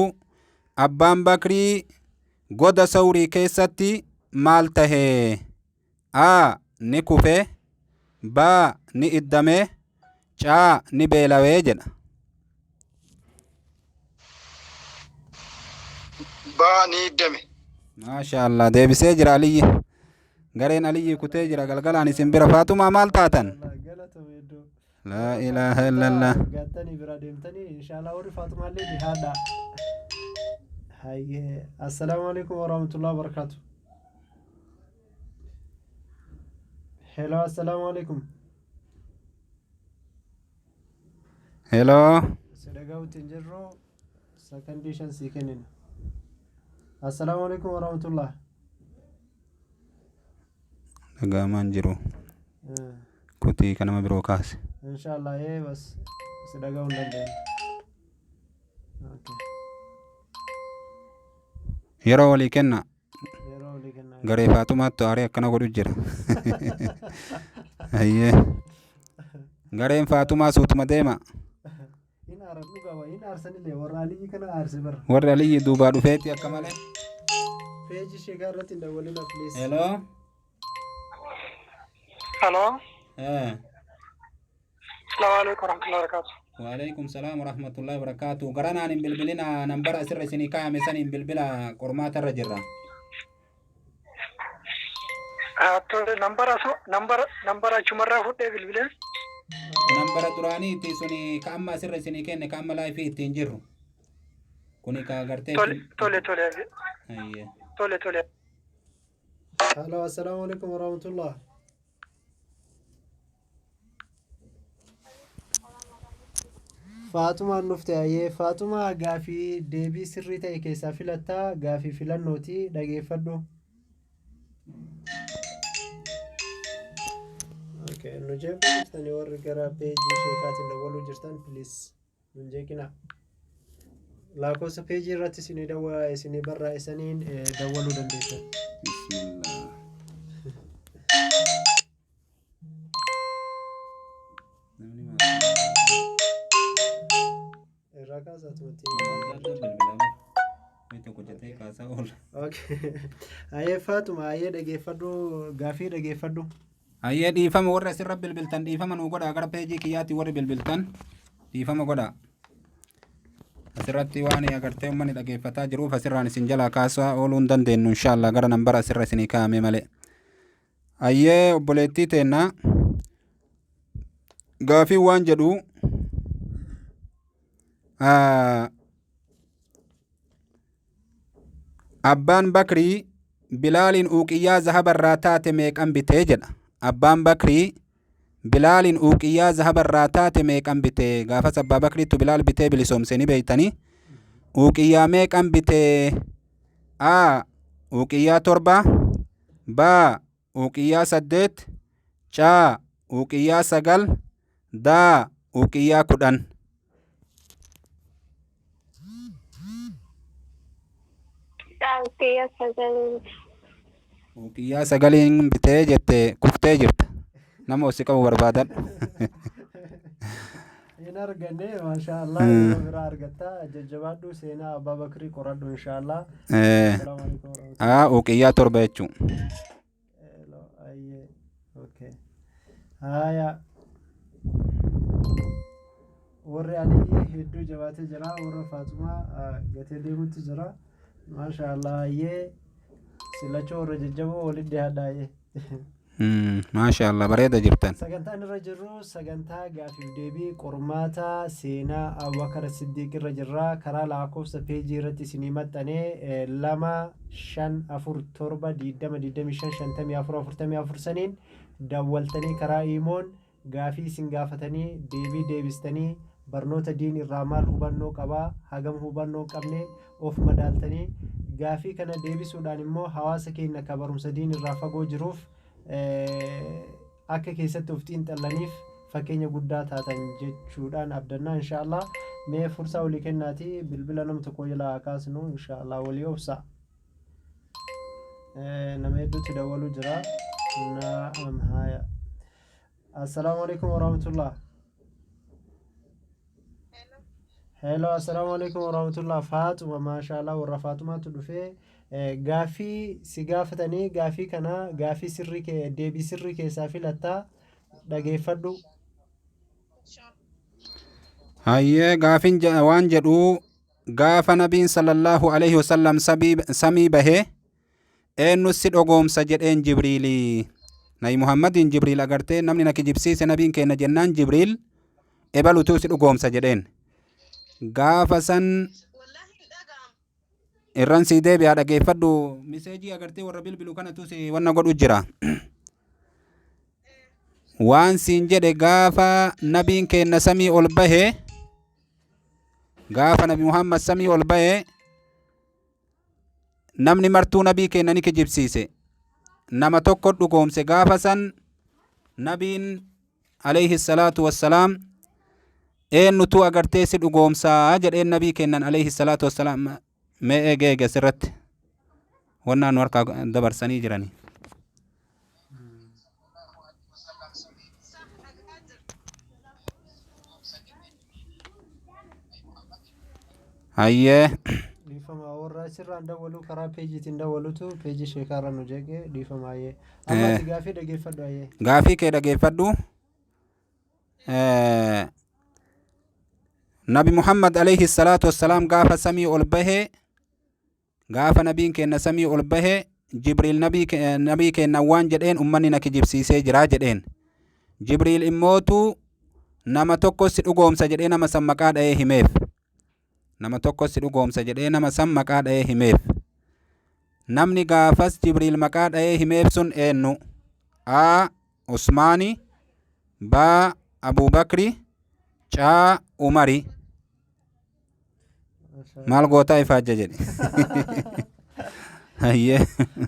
Abbaan Bakrii goda Sawrii keessatti maal tahe? A. Ni kufe. B. Ni iddame. C. Ni beelawee jedha. Baa ni hiddame. Maasha Allah deebisee jira Aliyyi. Gareen Aliyyi kutee jira galgalaan isin bira. Faatumaa maal taatan? Galatama hedduu. Laa ilaaha illallah. Gaattanii bira deemtanii inshaallah warri Faaxumaallee dhihaadha. Hayyee assalaamu alaikum warahmatullahi wabarakaatu. Hello assalaamu alaikum. Heloo. Si dhaga'utti hin jirru sakandii 5 sii kennina. Assalaamu alaikum warahmatullah. Dhaga'amaan jiru. Kutii kan nama biroo kaase. Inshaallah ee bas si dhaga'uu hin dandeenye. Okay. Yeroo walii kenna. Yeroo walii kennaa. Garee Faaxumaatti aaree akkana godhu jira. Ayyee. Gareen Faaxumaa suutuma deema. Hin aaran dhugaa hin aarsanillee warra Aliyyi kana aarse bara. Warri Aliyyi duubaa dhufeeti akka malee. Peejii sheekaa irratti hin dawwalina please. Heloo. Hello. Assalamu alaikum warahmatullahi wabarakatuh. Waalaikum salaam warahmatullahi wabarakatuh. Garanaan hin bilbilina nambara asirra isinii kaa'ame saniin bilbila qormaata irra jirra. Tole nambara nambara nambara achumarraa fudhee bilbilee. Nambara duraaniiti suni ka amma asirra isinii kenne ka amma laayifii ittiin jirru. Kuni ka gartee. Tole tole tole Ayyee. tole tole. Hello assalaamu alaikum warahmatullah. Faaxumaan dhufte hayyee Faaxumaa gaafii deebii sirrii ta'e keessaa filattaa gaafii filannooti dhageeffadhu. Okay, nu jeequu jirtanii warri gara peejii sheekaatiin dawwaluu jirtan please nun jeeqinaa. Lakkoofsa peejii irratti isinii dawwa isinii barraa'isaniin dawwaluu dandeessan. Bismillah. Namni Irraa kaasatumatti. Adda addaa bilbilaa bara. Wayi tokko jettee kaasaa oola. Okay. Hayyee Faaxuma hayyee dhageeffadhu gaafii dhageeffadhu. Hayyee dhiifama warri asirra bilbiltan dhiifama nuu godhaa gara peejii kiyyaatti warri bilbiltan dhiifama godhaa. Asirratti waan agartee uummanni dhageeffataa jiruuf asirraan isin jalaa kaasaa ooluu hin dandeenyu inshaallah gara nambara asirra isinii kaa'ame malee. Hayyee obboleettii teennaa gaafii waan jedhu Abbaan Bakrii Bilaaliin uuqiyyaa zahabarraa taate meeqan bitee jedha. Abbaan Bakrii Bilaaliin uuqiyyaa zahabarraa taate meeqan bitee gaafas Abbaa Bakriittu Bilaal bitee bilisoomse ni beeytanii. Uuqiyyaa meeqan bitee? A. Uuqiyyaa 7. B. Uuqiyyaa 8. C. Uuqiyyaa 9. D. Uuqiyyaa 10. Uqiyyaa 9. Uqiyyaa 9n bitee jette, kuftee jirta. Nama ossi qabu barbaadadhu. Hin arganne, maashaa Allah, yeroo biraa argatta. Jajjabaadhu, seenaa Abbaa Bakrii qoradhu inshaallah. Assalaamu alaikum warahmatullahi. Aa, uqiyyaa 7 jechuu. Hello, ayyee, okay. Haya. Warri Aliyyi hedduu jabaatee jira, warra Faaxumaa gatee deemutti jira. Maasha Allah, ayyee, silachoo warra jajjaboo walitti dhiyaadha, ayyee. Maasha Allah, bareeda jirtan. Sagantaan irra jirru sagantaa gaafiif deebii qormaata seenaa Abubakar Siddiiq irra jirra. Karaa lakkoofsa peejii irratti isinii maxxanee 2 5 4 7 20 25 54 44 saniin dawwaltanii karaa iimoon gaafii isin gaafatanii deebii deebistanii, barnoota diin irraa maal hubannoo qabaa, hagam hubannoo hin qabne of madaaltanii, gaafii kana deebisuudhaan immoo hawaasa keenya ka barumsa diin irraa fagoo jiruuf akka keessatti of xiinxallaniif fakkeenya guddaa taatan jechuudhaan abdannaa insha Allah. Mee fursaa walii kennaati, bilbila nam tokko jalaa haa kaasnu insha Allah. Walii obsa. Nama hedduutti dawwaluu jira. Naam, haya. Assalaamu alaikum warahmatullah. Hello, assalaamu alaikum warahmatullah. Faaxuma, maashaallah, warra Faaxumaatu dhufee gaaffii si gaafatanii, gaaffii kana gaaffii sirrii kee deebii sirrii keessaa filattaa, dhageeffadhu. Hayyee, gaafin waan jedhu, gaafa nabiin sallallahu alaihi wasallam samii bahee eenyu si dhogoomsa jedheen Jibriilii. Nabi Muhammadiin Jibriil agartee, namni na kijibsiise nabiin kenna jennaan, Jibriil ebalutu si dhugoomsa jedheen. Gaafa san irran sii deebi'aa, dhageeffadhu. Miseejii agartee warra bilbilu kanatu si wanna godhu jira. Waan siin jedhe, gaafa nabiin kenna samii ol bahe, gaafa Nabi Muhammad samii ol bahe, namni martuu nabii kenna ni kijibsiise. Nama tokko dhugoomse. Gaafa san nabiin alayhi salaatu wassalaam eenyutu agartee si dhugoomsaa jedheen nabii kennan alayhi salaatu wassalaam. Mee eege, eege, asirratti wannaa nu harkaa dabarsanii jirani. Hayyee. Dhiifama, warra asirraan dawwaluu karaa peejiitiin dawwalutu peejii sheekaarra nu jeeqee, dhiifama, ayyee. Amma ati gaafii dhageeffadhu, ayyee. Gaafii kee dhageeffadhu. Nabi Muhammad alayhi salaatu wassalaam gaafa samii ol bahe, gaafa nabiin kenna samii ol bahe, Jibriil nabii kenna waan jedheen, ummanni na kijibsiisee jira jedheen. Jibriil immootu nama tokko si dhugoomsa jedhee nama san maqaa dha'ee himeef. Nama tokko si dhugoomsa jedhee nama san maqaa dha'ee himeef. Namni gaafas Jibriil maqaa dha'ee himeef sun eenyu? A. Usmaani, B. Abubakri, C. Umari. Maal gootaa ifaajja jedhe. Hayyee.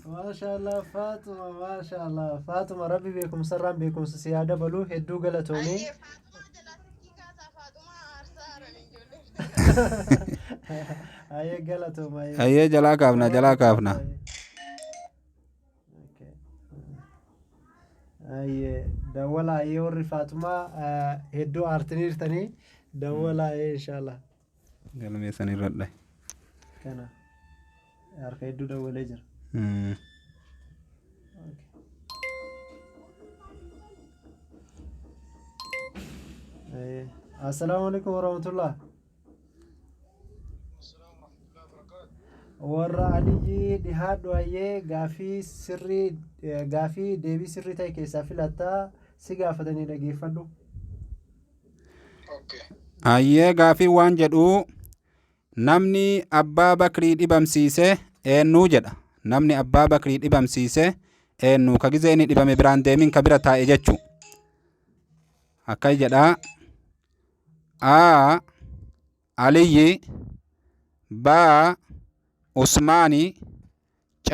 Maashaallah Faaxuma, maashaallah Faaxuma, rabbi beekumsarraan beekumsa si haa dabalu, hedduu galatoomii. Ayyee, Faaxumaa jalaa silkii kaasaa, Faaxumaa aarsaa haran ijoollee. Ayyee, galatooma, ayyee. Hayyee, jalaa kaafna, jalaa kaafna. Okay. Ayyee, dawwala, ayyee, warri Faaxumaa hedduu aartiniirtanii, dawwala, ayyee, inshaallah. Galmee san irra dhahe. Kana harka hedduu dawwalee jira. Okay. Ayyee. Assalaamu alaikum warahmatullah. Warra Aliyyi dhihaadhu, ayyee, gaafii sirrii gaafii deebii sirrii ta'e keessaa filattaa, si gaafatanii, dhageeffadhu. Hayyee, gaafii waan jedhu, namni Abbaa Bakrii dhibamsiise eenyu jedha. Namni Abbaa Bakrii dhibamsiise eenyu? Ka gizee inni dhibame biraan deemin ka bira taa'e jechu. Akkas jedha. A. Aliyyi, B. Usmaani, C.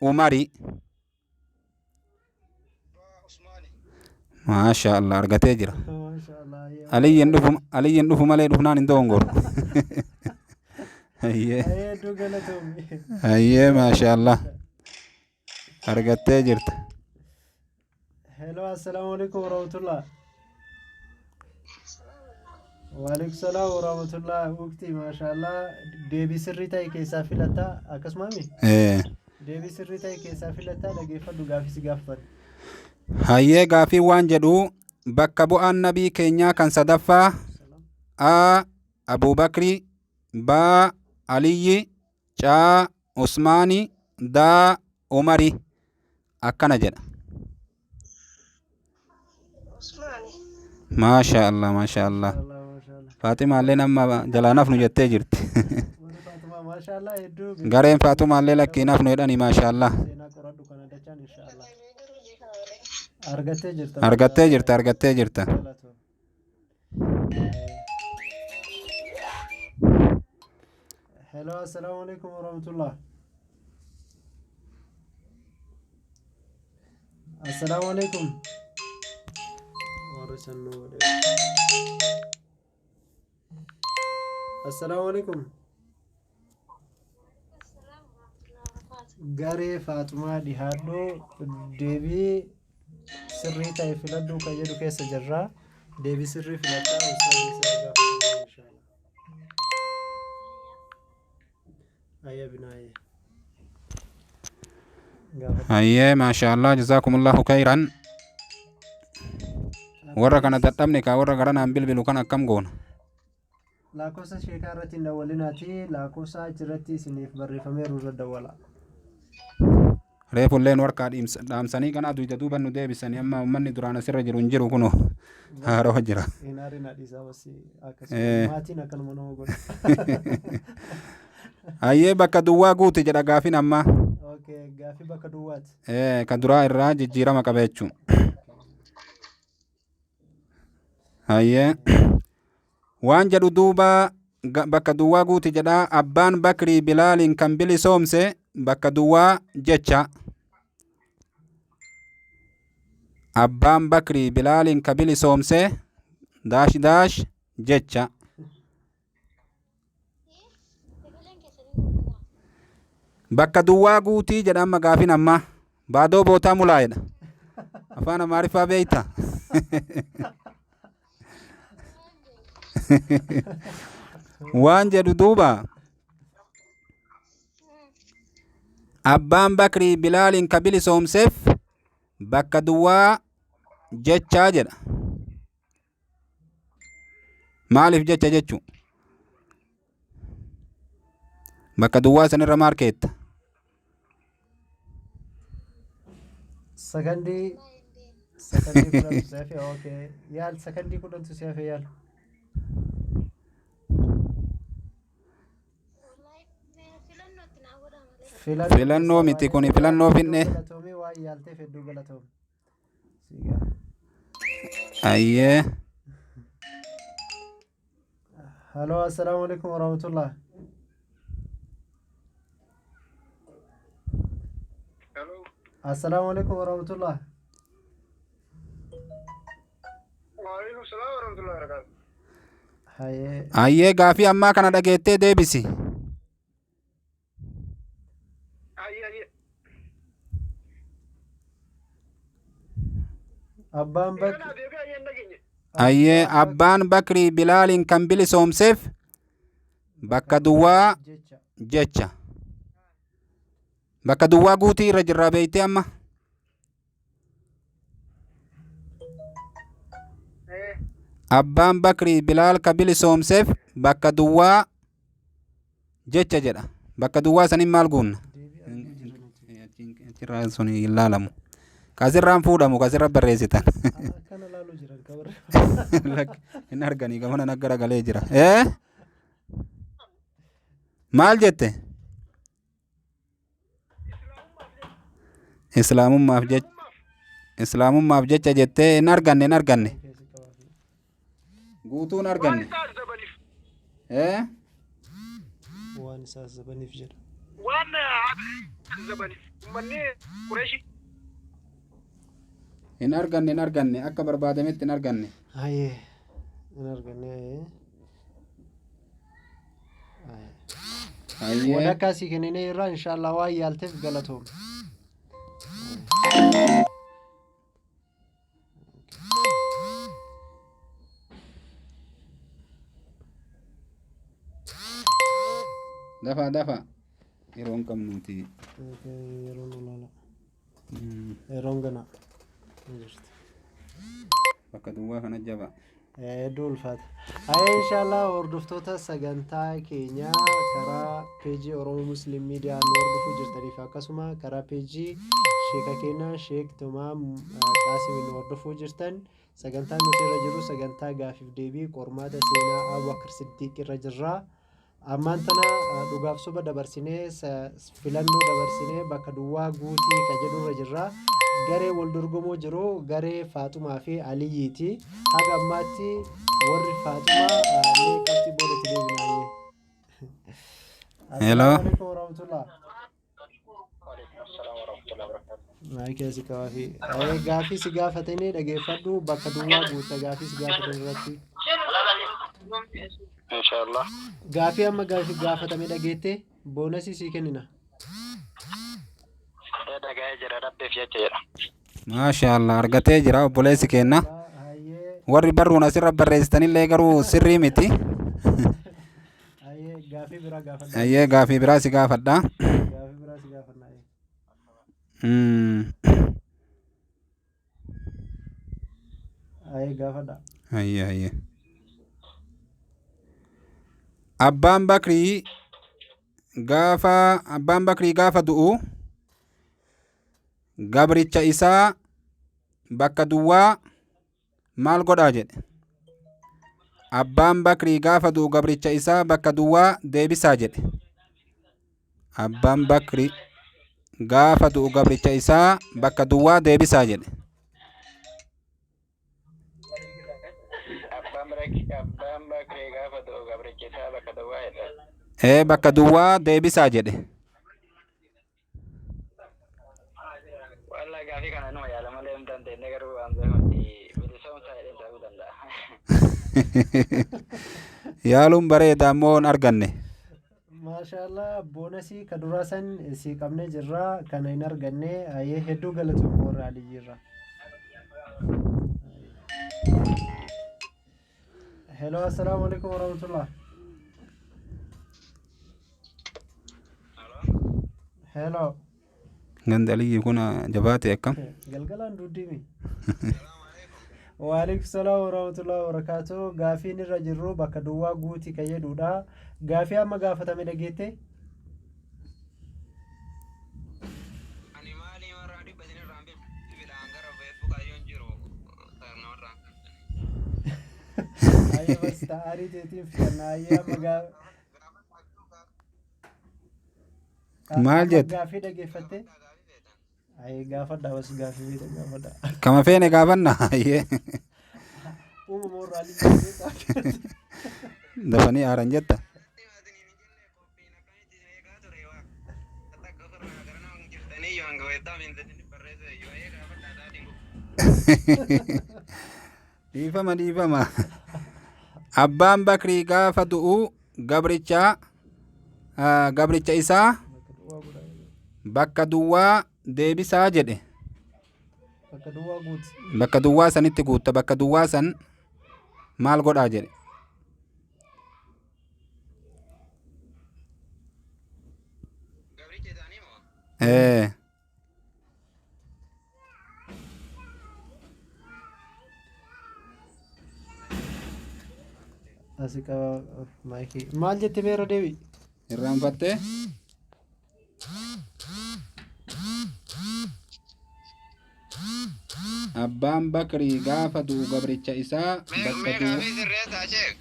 Umari. Maasha Allah, argatee jira. Maashaallah, ayyee. Aliyyiin dhufu, Aliyyiin dhufu malee dhufnaan hin dogongoru. Hayyee. Hayyee, hedduu galatoomi. Hayyee, maashaallah. Argattee jirta. Hello, assalaamu alaikum warahmatullah. Waalaikum salaam warahmatullah. Ukti, maashaallah, deebii sirrii ta'e keessaa filatta akkasumaami? Ee. Deebii sirrii ta'e keessaa filatta, dhageeffadhu gaafii si gaafatan. Hayyee, gaafii waan jedhu bakka bu'aan nabii keenyaa kan sadaffaa A. Abubakri, B. Aliyyi, C. Usmaani, D. Umari akkana jedha. Usmaani. Maasha Allah, maasha Allah. Maashaallah, maashaallah. Faaximaallee nama jalaa nafnu jettee jirti. Warri Faatumaa, maashaallah, hedduu Gareen Faaxumaallee lakkii nafnu jedhani, maasha Allah. Seenaa qoradhu kana dachaan, inshaallah. Argattee jirta. Argattee jirta, argattee jirta. Galatoomi. Hello, assalaamu alaikum warahmatullah. Assalaamu alaikum. Warri sannuu godhe. Assalaamu alaikum. Garee Faaxumaa dhihaadhu, deebii sirrii ta'e filadhu kan jedhu keessa jirra. Deebii sirrii filadhaa, ustaazii si haa gaafatamu inshaallah. Ayya binaaye. Gaafadhu. Hayyee, maasha Allah, jazaakumullahu khayran. Warra kana dadhabne kaa, warra garanaan bilbilu kan akkam goona? Lakkoofsa sheekaa irratti hin dawwalinaati, lakkoofsa achirratti isiniif barreeffameeru irra dawwala. Reefulleen warqaa dhaamsanii kana duyda duuba nu deebisanii, amma uummanni duraan asirra jiru hin jiru, kunoo haaroo jira. Hin aarinaa, dhiisaa basi akkasuma maatiin akkanuma nama godha. Hayyee, bakka duwwaa guuti jedha gaafin ammaa. Okay, gaafii bakka duwwaati. Ka duraa irraa jijjiirama qaba jechuu. Hayyee, waan jedhu duuba bakka duwwaa guuti jedha. Abbaan Bakrii Bilaaliin kan bilisoomse bakka duwwaa jecha. Abbaan Bakrii Bilaaliin ka bilisoomse daash daash jecha. Bakka duwwaa guutii jedha amma gaafin ammaa. ባዶ ቦታ ሙላ jedha. Afaan Amaariffaa beeyta? Waan jedhu duuba abbaan Bakrii Bilaaliin ka bilisoomseef bakka duwwaa jechaa jedha. Maaliif jecha jechu? Bakka duwwaa sanirra maal keetta? Sakandii 10tu si hafe, okay. Yaal, sakandii 10tu si hafe, yaal. Filannoo miti kuni, filannoo finne. Galatoomii, waan yaalteef hedduu galatoomi. Sigaa. Ayyee. Hello, assalaamu alaikum warahmatullah. Hello. Assalaamu alaikum warahmatullah. Waalaikum salaam warahmatullahi wabarakatuh. Hayyee. Ayyee, gaafii ammaa kana dhageettee deebisi. Ayyee, ayyee. Abbaan Kana Bakri deebii ayyee hin dhageenye. Ayyee, abbaan Bakrii Bilaaliin kan bilisoomseef bakka duwwaa jecha. Jecha. Bakka duwwaa guutii irra jirraa beeytee amma. Abbaan Bakrii Bilaal ka bilisoomseef bakka duwwaa jecha jedha. Bakka duwwaa saniin maal guunna? Deebii arguu jiran. Achirraa sun hin laalamu. Kasirraan fuudhamu kasirra barreessitan. Akkana laaluu jiran kabarre. Lakki, hin arganii, gamana naggara galee jira. Ee? Maal jette? Islaamummaaf jecha. Islaamummaaf jecha jettee hin arganne, hin arganne. Keessi qabaafi. Guutuun Waan arganne. isaa zabaniif. Ee? Waan isaa zabaniif jedha. Waan zabaniif. Uummanni Qureeshii. Hin arganne, hin arganne, akka barbaadametti hin arganne. Hayyee. Hin arganne, hayyee. Hayyee. Hayyee. Walakkaa sii kenninee irraa inshaallah waan yaalteef galatoom. Dafaa dafaa. Yeroo hin qabnuuti. Yeroon olaanaa. Yeroon ganaa. Ni jirti. Bakka duwwaa kana jaba. Hedduu ulfaata. Hayee inshaallah hordoftoota sagantaa keenyaa karaa peejii Oromoo Muslim Miidiyaa nu hordofuu jirtaniif akkasuma karaa peejii sheeka keenyaa Sheek Tumaam Qaasim nu hordofuu jirtan sagantaan nuti irra jirru sagantaa gaafiif deebii qormaata seenaa Abubakar Siddiiq irra jirra. Ammaan tana dhugaaf soba dabarsinee filannoo dabarsinee bakka duwwaa guutii ka jedhu irra jirra. Garee wal dorgomoo jiru garee Faaxumaa fi Aliyyiiti. Haga ammaatti warri Faaxumaa mee qabxii boodatti deebinaayyee. Hello. Assalaamu alaikum warahmatullah. Maayikii asii qabaa fi gaafii si gaafatanii dhageeffadhu bakka duwwaa guutta gaafii si gaafatan irratti. Inshaallah. Gaafii amma gaafii gaafatame dhageette boonasii sii kennina. Dhaga'ee jira rabbiif jecha jedha. Maasha Allah argatee jira obboleessi keenna. Hayyee Warri barruun asirra barreessitanillee garuu sirrii miti. hayyee gaafii biraa gaafadha. Hayyee gaafii biraa si gaafadha. Gaafii biraa si gaafadha. Hayyee. Hayyee gaafadha. Hayyee hayyee. Abbaan Bakrii gaafa abbaan Bakrii gaafa du'u gabricha isaa bakka duwwaa maal godhaa jedhe. Abbaan Bakrii gaafa du'u gabricha isaa bakka duwwaa deebisaa jedhe. Abbaan Bakrii gaafa du'u gabricha isaa bakka duwwaa deebisaa jedhe. Abbaan Bakrii gaafa du'u gabrichi isaa bakka duwwaa jedha. Ee bakka duwwaa deebisaa jedhe. Wallaahi gaafii kana numa yaala malee hin dandeenye garuu waan beekutti bilisoomsaa jedheen ta'uu danda'a. Yaaluun bareeda ammoo hin arganne. Maashaallah boonasii ka duraa san sii qabnee jirra kana hin arganne hayyee hedduu galatoom warra Aliyyiirra. Hello assalaamu alaikum warahmatullah. Hello. Gandi Aliyyi kun jabaate akkam? Galgalaan duddiimi. Waalaikum salaam warahmatullahi wabarakatuh. Gaafiin irra jirru bakka duwwaa guutii kan jedhudha. Gaafii amma gaafatame dhageette? Ani maali warra dhibba isinirraan bilbilaan gara Facebook ayyoon jiru namarraan. Ayyee bas ta'aarii teetiin fixanna. Ayyee amma Maal amma jette? Gaafii dhageeffatte? Ayyee gaafadha bas gaafii beekta gaafadha. Kama feene gaafanna. Hayyee. Uumama warra Aliyyi beektaa. Dafanii aaran jetta. Dhiifama dhiifama. Abbaan Bakrii gaafa du'u gabricha gabricha isaa Bakka duwwaa godha. bakka duwwaa deebisaa jedhe. Bakka duwwaa guuti. Bakka duwwaa sanitti guutta bakka duwwaa san maal godhaa jedhe. Gabricha isaanii moo? Ee. Asi qaba maayikii. Maal jette meera deebi? Irraanfattee? Abbaan Bakrii gaafa du'u gabricha isaa bakka Mee duwwaa. gaafii sirreessaa sheek.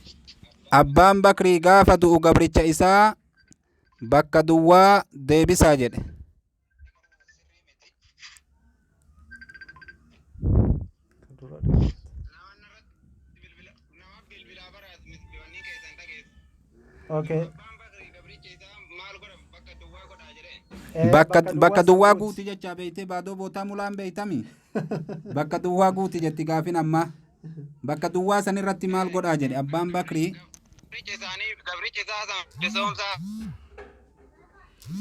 Abbaan Bakrii gaafa du'u gabricha isaa bakka duwwaa deebisaa jedhe. Dura dhageette. Nama bilbilaa bara wanni keessan dhageessu. Okay. Abbaan Bakrii gabricha isaa maal godha bakka duwwaa godhaa jedhee. Bakka bakka duwwaa san guuti. guuti jecha beeytee baadoo bootaa mulaan beeytami. Bakka duwwaa guuti jetti gaafin ammaa. Bakka duwwaa san irratti maal godhaa jedhe abbaan Bakrii. Gabricha isaanii gabricha isaa san bilisoomsaa.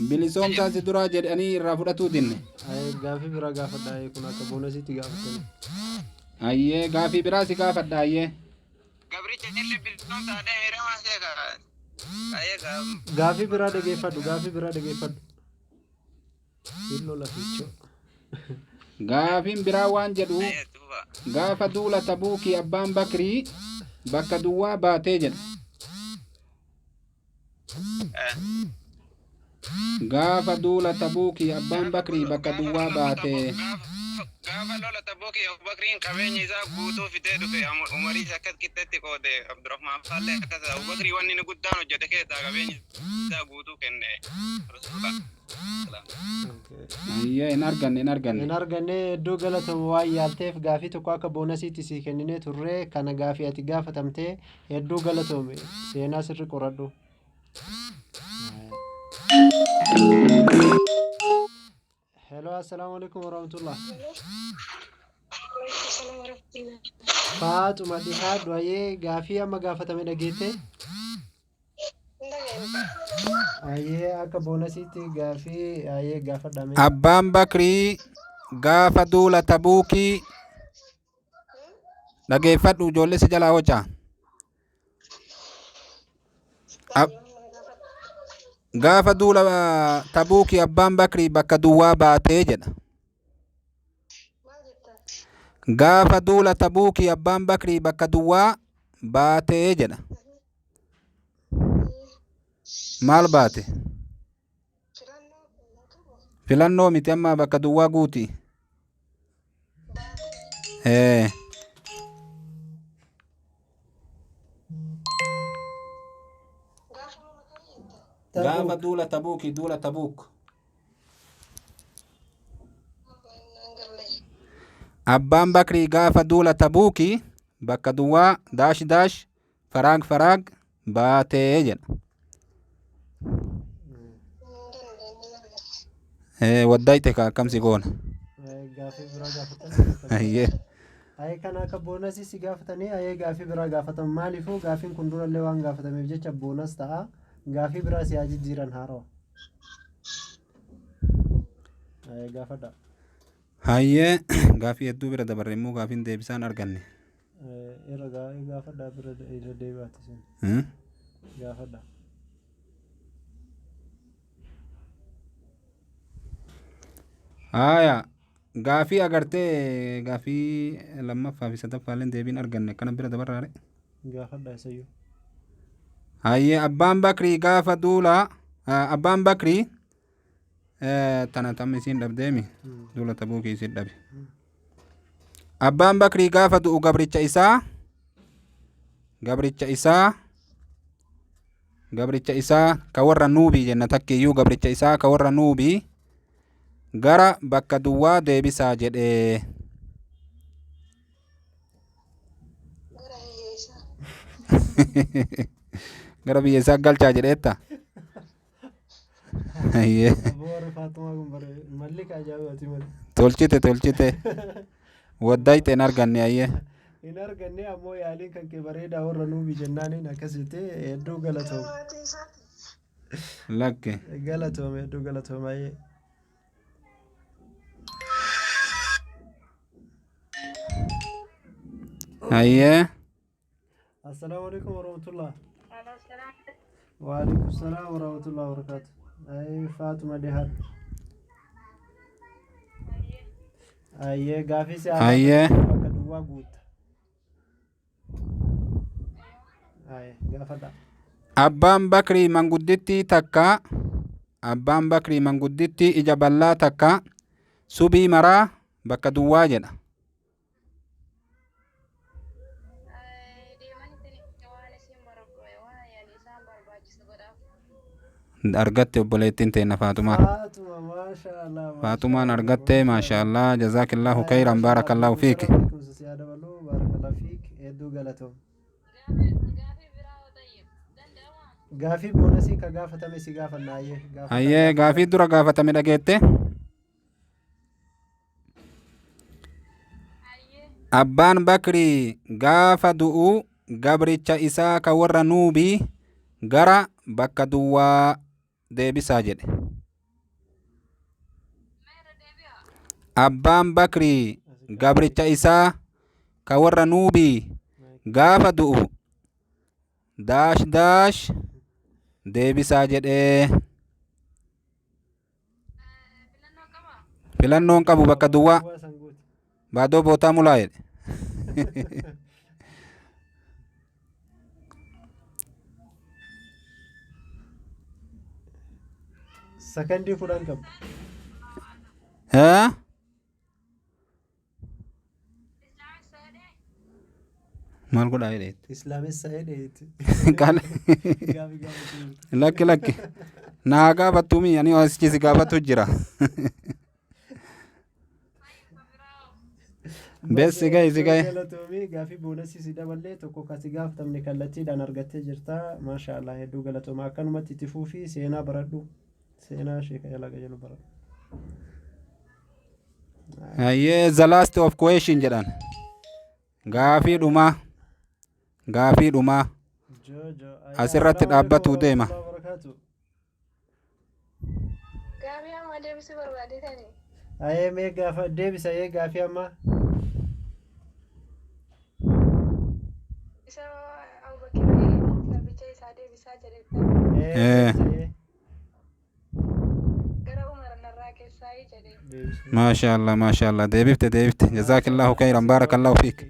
Bilisoomsaa si duraa jedhanii irraa fudhatuu dinne. Ayyee gaafii biraa gaafadha ayyee kun akka boonasiitti gaafatanii. Ayyee gaafii biraa si gaafadha ayyee. Gabricha illee bilisoomsaa deemee maa sheeka. Ayyee Gaafii biraa dhageeffadhu gaafii biraa dhageeffadhu. Hin lola fiichoo. Gaafiin biraa waan jedhu Ayyee tuuba. gaafa duula Tabuukii abbaan Bakrii bakka duwwaa baatee jedha. Gaafa duula Tabuukii abbaan Bakrii bakka duwwaa baatee. Gaafa lola Tabuukii Abubakriin qabeenya isaa guutuu fidee dhufe Umariis akkas qixxeetti qoode Abdurrahmaan faallee akkas Abubakrii wanni inni guddaan hojjete keessaa qabeenya isaa guutuu kenne. Rasuula. Ayyee hin arganne hin arganne. Hin arganne hedduu galatooma waan yaalteef gaafii tokko akka boonasiitti sii kenninee turre kana gaafii ati gaafatamte hedduu galatoome seenaa sirri qoradhu. Hello, assalaamu alaikum warahmatullah. Faaxuma dhihaadhu ayyee gaafii amma gaafatame dhageette. Ayyee akka boonasiitti gaafii ayyee gaafadhame. Abbaan Bakrii gaafa duula Tabuukii dhageeffadhu ijoollee si jalaa hocaa. Gaafa duula Tabuukii abbaan Bakrii bakka duwwaa baatee jedha. Gaafa duula Tabuukii abbaan Bakrii bakka duwwaa baatee jedha. Maal baate? Filannoo miti amma bakka duwwaa guuti. Ee. Gaafa duula Tabuukii duula Tabuuk. Abbaan Bakrii gaafa duula Tabuukii bakka duwwaa daash daash faraag faraag baatee jedha. Ee waddayte ka akkam si goona. Gaafii biraa gaafatan. Ayyee. Ayee kana akka boonasii si gaafatanii ayee gaafii biraa gaafatan maaliifuu gaafiin kun durallee waan gaafatameef jecha boonas ta'a gaafii biraa si haa jijjiiran haarawa. Ayee gaafadha. Hayyee gaafii hedduu bira dabarre immoo gaafiin deebisaan arganne. Irra gaafadha bira irra deebi'aati sun Hmm? gaafadha. Haaya gaafii agartee gaafii lammaffaa fi sadaffaalleen deebiin arganne akkana bira dabarraare. Gaafadha isayyuu. Hayyee abbaan Bakrii gaafa duula abbaan Bakrii tana tam isiin dhabdeemi duula Tabuukii isiin dhabe. Abbaan Bakrii gaafa du'u gabricha isaa gabricha isaa gabricha isaa ka warra nuubii jenna takkiyyuu gabricha isaa ka warra nuubii gara bakka duwwaa deebisaa jedhee. Gara hiyyeessaa. Gara biyya isaa galchaa jedheetta. Hayyee. Aboo warri Faaxumaa kun bare malli ka ajaa'ibaati malee. Tolchite tolchite. Waddayxe hin arganne hayyee. Hin arganne ammoo yaaliin kan kee bareedaa warra nuubi jennaaniin akkas jettee hedduu galatoom. Maatii isaati. Lakke. Galatoom hedduu galatoom hayyee. Hayyee. Assalaamu alaikum warahmatullah. Waalaikum salaam warahmatullahi wabarakatuh. Ayyee Faaxuma dhihaadhu. Ayyee gaafii si haa Hayyee. bakka duwwaa guutta. Ayyee gaafadha. Abbaan Bakrii manguddittii takka Abbaan Bakrii manguddittii ija bal'aa takka subii maraa bakka duwwaa jedha. Argatte obboleettiin teenna Faaxumaan. Faaxuma maashaallah. Faaxumaan argatte maashaallah jazaakillahu khayran baarakallahu fiiki. Beekumsa si haa dabalu baarakallahu fiik hedduu galatoom. Gaafii boonasii ka gaafatame si gaafanna ayyee. Gaafadha. Hayyee gaafii dura gaafatame dhageette. Abbaan Bakrii gaafa du'u gabricha isaa ka warra nuubii gara bakka duwwaa deebisaa jedhe. Abbaan Bakrii gabricha isaa ka warra Nuubii gaafa du'u daash daash deebisaa jedhee. Filannoon qabu bakka duwwaa Duwwaa san guuti. baadoo bootaa mulaa jedhe. Sakandii 10 qabdi. Haa? Maal godhaa jedhe? Islaamessa jedheeti. Qaala. Gaafi gaafachuu jirti. Lakki lakki. Naa gaafattuumi ani asichi si gaafatu jira. Bees si gahi si gahi. Galatoomii gaafii boonasii si daballee tokko kasi gaafatamne kallattiidhaan argattee jirta. Maasha Allah, hedduu galatooma. Akkanumatti itti fuufii seenaa baradhu. Seenaa sheeka jalaa qajeelu baradhu. Hayyee, the last of question jedhan. Gaafii dhumaa. Gaafii dhumaa. Jojo. Asirratti dhaabbatuu deema. Gaafii amma deebisuu barbaadetani. Ayee, mee gaafa deebisa ee gaafii ammaa. Isa Abubakar gabricha isaa deebisaa jedhettani. Ee, deebisa ee. Gara Umar narraa keessaa jedhee. Deebisa. Maasha Allah, maasha Allah, deebifte deebifte. Jazaakillahu khayran, baarakallahu fiik.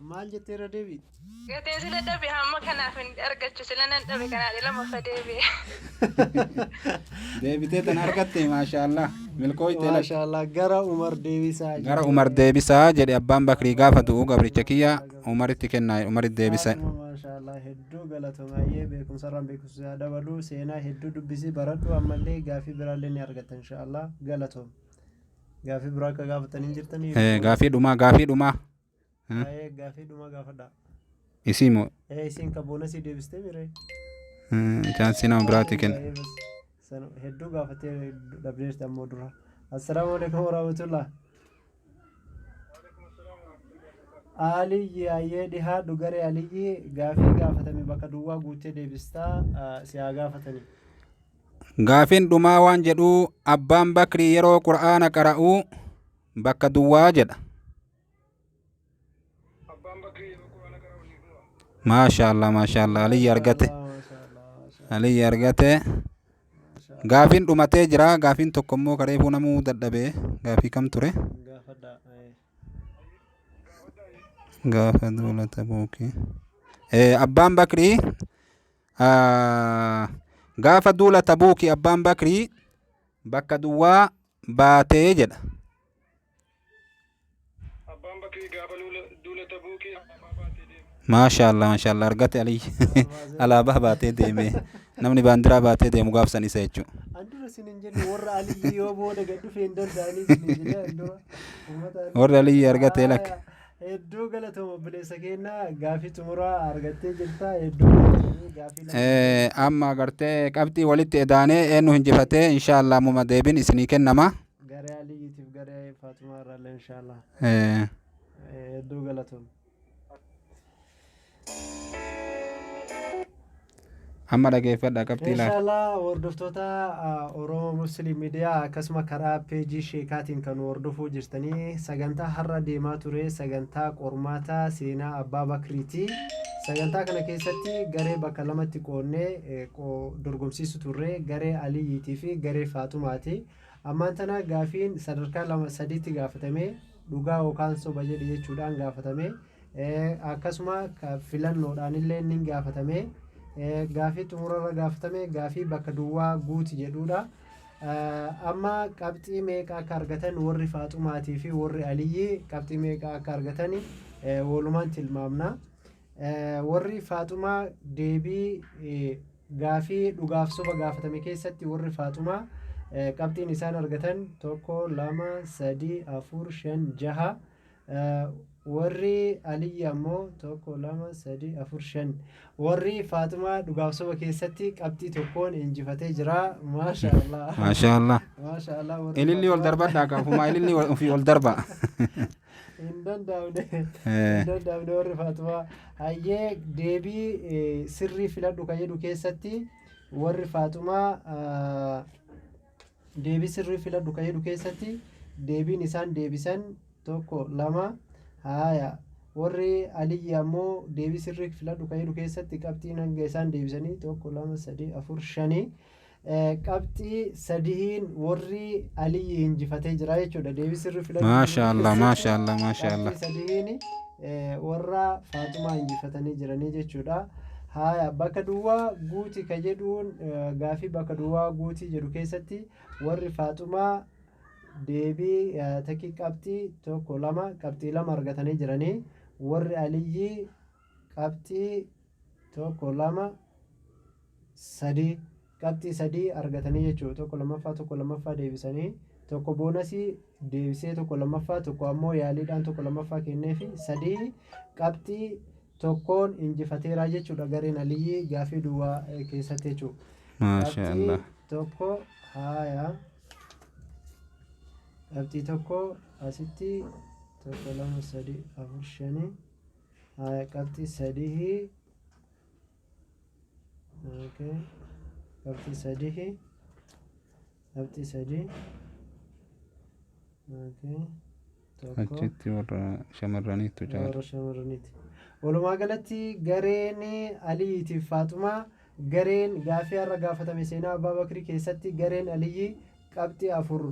Maal jettee irra deebi? Gatiin sila dhabe hamma kanaaf hin argachu, sila nan dhabe kanaa lammaffaa deebi'e. Deebitee tan argatte, maasha Allah, milkooyte lakki. Maasha Allah, gara Umar deebisaa. Gara Umar deebisaa jedhe. Abbaan Bakrii gaafa du'u gabricha kiyya Umaritti kennaa, Umaritti deebisa. Maasha Allah, hedduu galatoomayyee. Beekumsarraan beekumsa dabaluu, seenaa hedduu dubbisii baradhu. Ammallee gaafii biraallee ni argatta insha Allah. Galatoom. Gaafii biraa akka gaafatanii jirtanii. Gaafii dhumaa, gaafii dhumaa. Ayee, gaafii dhumaa gaafadha. Isii moo? Ee, isiin ka boonasii deebistee miree. Chaansii nama biraatti kenna. Hedduu gaafatee dhabdeerti ammoo dura. Assalaamu alaikum warahmatullah. Aliyyi, ayyee, dhihaadhu garee Aliyyi. Gaafii gaafatame bakka duwwaa guuttee deebistaa, si haa gaafatanii. Gaafiin dhumaa waan jedhu, abbaan Bakrii yeroo Qur'aana qara'u bakka duwwaa jedha. Abbaan Bakrii yeroo Quraana qara'u ni du'a. Maasha Allah, maasha Allah, Aliyyi argate. Maasha Allah, maasha Aliyyi argate. Allah. Gaafiin dhumatee jira. Gaafiin tokko immoo kareefuu namuu dadhabee, gaafii kam ture? Gaafadha. Gaafa duula Tabuukii. Abbaan Bakrii gaafa duula Tabuukii abbaan Bakrii bakka duwwaa baatee jedha. Abbaan Bakrii gaafa duula Tabuukii alaabaa baatee deema. Maasha Allah, maasha Allah, argate Aliyyi. Alaabaa baatee deeme. Namni baandiraa baatee deemu gaafsan isa jechuudha. An dura isin hin jenne, warra Aliyyi yoo booda gad dhufee hin danda'anii isin hin jenne an dura. Uummata Aliyyi. Warri Aliyyi argate lakka. Hedduu galatooma obboleessa keenya, gaafii xumuraa argattee jirta, hedduu galatoomii, gaafii lama. Amma agartee qabxii walitti edaanee eenyu hinjifatee, insha Allah ammuma deebiin isinii kennama. Garee Aliyyiitiif garee Faatumaa irraallee insha Allah. Hedduu galatooma. Amma dhageeffadha qabxii laata. Inshallah, hordoftoota Oromoo Muslim Miidiyaa akkasuma karaa peejii sheekaatiin kan hordofuu jirtanii, sagantaa har'a deemaa ture sagantaa qormaataa seenaa Abbaa Bakriiti. Sagantaa kana keessatti garee bakka lamatti qoonnee dorgomsiisu turre, garee Aliyyiitii fi garee Faatumaati. Ammaan tana gaafiin sadarkaa lama sadiitti gaafatame, dhugaa yookaan soba jedhi jechuudhaan gaafatame. Akkasuma filannoodhaan illee ni gaafatame. Gaafii xumurarra gaafatame gaafii bakka duwwaa guuti jedhudha. Amma qabxii meeqa akka argatan warri Faaxumaatii fi warri Aliyyi qabxii meeqa akka argatan walumaan tilmaamna. Warri Faaxumaa deebii gaafii dhugaaf soba gaafatame keessatti warri Faaxumaa qabxiin isaan argatan tokko, lama, sadi, afur, shan, jaha. Warri Aliyyi ammoo tokko, lama, sadi, afur, shan. Warri Faaxumaa dhugaaf soba keessatti qabxii tokkoon injifatee jira. Maasha Allah. Maasha Allah. Maasha Allah. Warri Ililli ol Faaxumaa darbadhaa kafumaa ililli ofii ol darba. Hin danda'amne. Hin danda'amne warri Faaxumaa. Hayyee, deebii sirrii filadhu kan jedhu keessatti warri Faaxumaa deebii sirrii filadhu kan jedhu keessatti Deebiin isaan deebisan tokko lama. Haaya, warri Aliyyi ammoo deebii sirrii filadhu kan jedhu keessatti qabxiin hanga isaan deebisanii tokko, lama, sadii, afur, shanii. Qabxii sadiin warri Aliyyi injifatee jira jechuudha. Deebii sirrii filadhu Maasha Allah, maasha Allah, maasha Allah. Qabxii sadiin warra Faaxumaa injifatanii jiranii jechuudha. Haaya, bakka duwwaa guutii ka jedhuun, gaafii bakka duwwaa guutii jedhu keessatti warri Faaxumaa deebii takki qabxii tokko, lama, qabxii lama argatanii jiranii. Warri Aliyyii qabxii tokko, lama, sadii, qabxii sadii argatanii jechuudha. Tokko lammaffaa, tokko lammaffaa deebisanii, tokko boonasii deebisee tokko lammaffaa, tokko ammoo yaaliidhaan tokko lammaffaa kenneefi, sadii qabxii tokkoon injifateera jechuudha gareen Aliyyii gaafii duwwaa keessatti jechuudha. Maasha Qabxii Allah. tokko, haaya, qabxii tokko asitti, tokko, lama, sadii, afur, shanii. Haaya, qabxii sadii, okay. Qabxii sadii, qabxii sadii, okay. Tokko. Achitti warra shamarraniitu caala. Warra shamarraniiti. Walumaa galatti gareen Aliyiitiif Faaxumaa, gareen gaafii har'a gaafatame seenaa Abbaa Bakrii keessatti gareen Aliyyi qabxii afur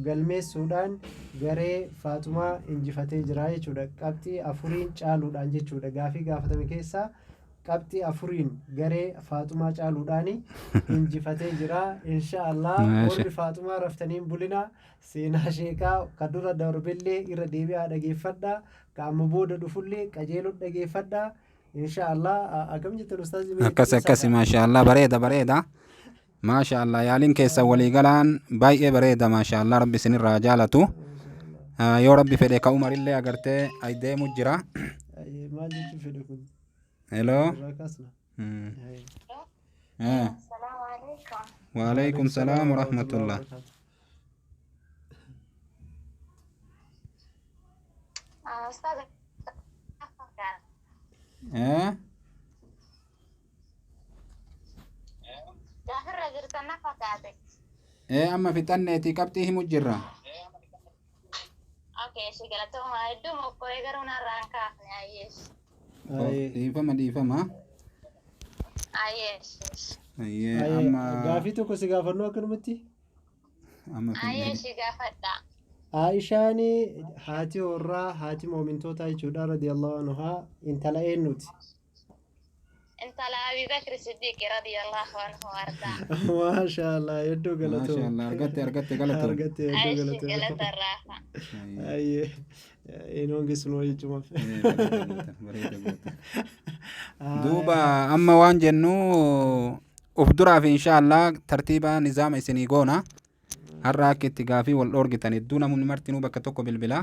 galmeessuudhaan garee Faaxumaa injifatee jira jechuudha. Qabxii afuriin caaluudhaan jechuudha. Gaafii gaafatame keessaa qabxii afuriin garee Faaxumaa caaluudhaan injifatee jira. Insha Allah Maasha. warri Faaxumaa raftaniin bulina. Seenaa sheekaa ka dura darbillee irra deebi'aa dhageeffadha. Ka amma booda dhufullee qajeeloo dhageeffadha. Insha Allah akkam jettan, ustaazi? Mee Akkas akkasi. ibsadha. Maasha Allah, bareeda bareeda. Maasha Allah, yaaliin keessan waliigalaan baay'ee bareeda. Maasha Allah, rabbi isinirraa jaalatu. Yoo rabbi fedhe ka Umarillee agartee ay deemu jira. Ayyee, maal jechuu fedhe kun? Hello. Irraa kaasna. Ayyee. Assalaamu alaikum. Waalaikum salaam warahmatullah. Wabarakaatuh. Ustaaz, gaafirra jirtan na fakkaate. Amma fixanneeti qabxii himu jirra. Okay, ishee galatooma, hedduu mokkoree garuu narraa hin kaafne, ayyeesh. Ayyee. Dhiifama, dhiifama. Ayyeesh. Ayyee. Ayyee, Amma gaafii tokko si gaafannu akkanumatti. Amma fixnee. Ayyeesh, gaafadha. Aishaan haati warraa haati moomintootaa jechuudha, radiyallahu anhaa, intala eenyuti? Intala Abii Bakri Siddiqi radiyallahu anhu ardaa. Maasha Allah, hedduu galatoom. Maasha Allah, argatte argatte, galatoom. Argatte, hedduu Ayyeesh, galatoom. galata raafa. Ayyee. Ayyee, inoon gisnoo jechumaaf. Bareeda goote, bareeda goote. Duuba amma waan jennu, uf duraaf insha Allah tartiiba nizaama isinii goona. Har'a akka itti gaafii wal dhoorgitan hedduu namni martinuu bakka tokko bilbilaa.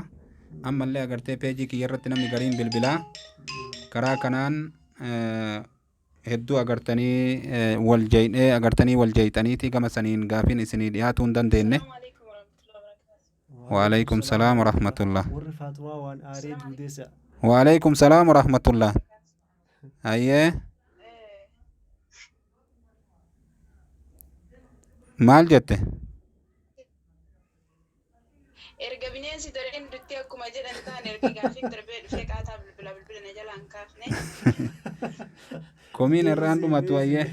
Ammallee agartee peejii kiyya irratti namni gariin bilbilaa. Karaa kanaan hedduu agartanii wal jeeynee agartanii wal jeeyxaniiti gama saniin gaafiin isinii dhiyaatuu hin dandeenye. Waalaikum salaam warahmatullah. Warri Faaxumaa waan aaree duudeessa. Waalaikum salaam warahmatullah. Ayyee, maal jette? Erga bineensi dareen dutti akkuma jedhan taane, erga gaafiin darbee dhufee qaataa bilbila bilbila na jalaan kaafne. Komiin irraan dhumatu, ayyee.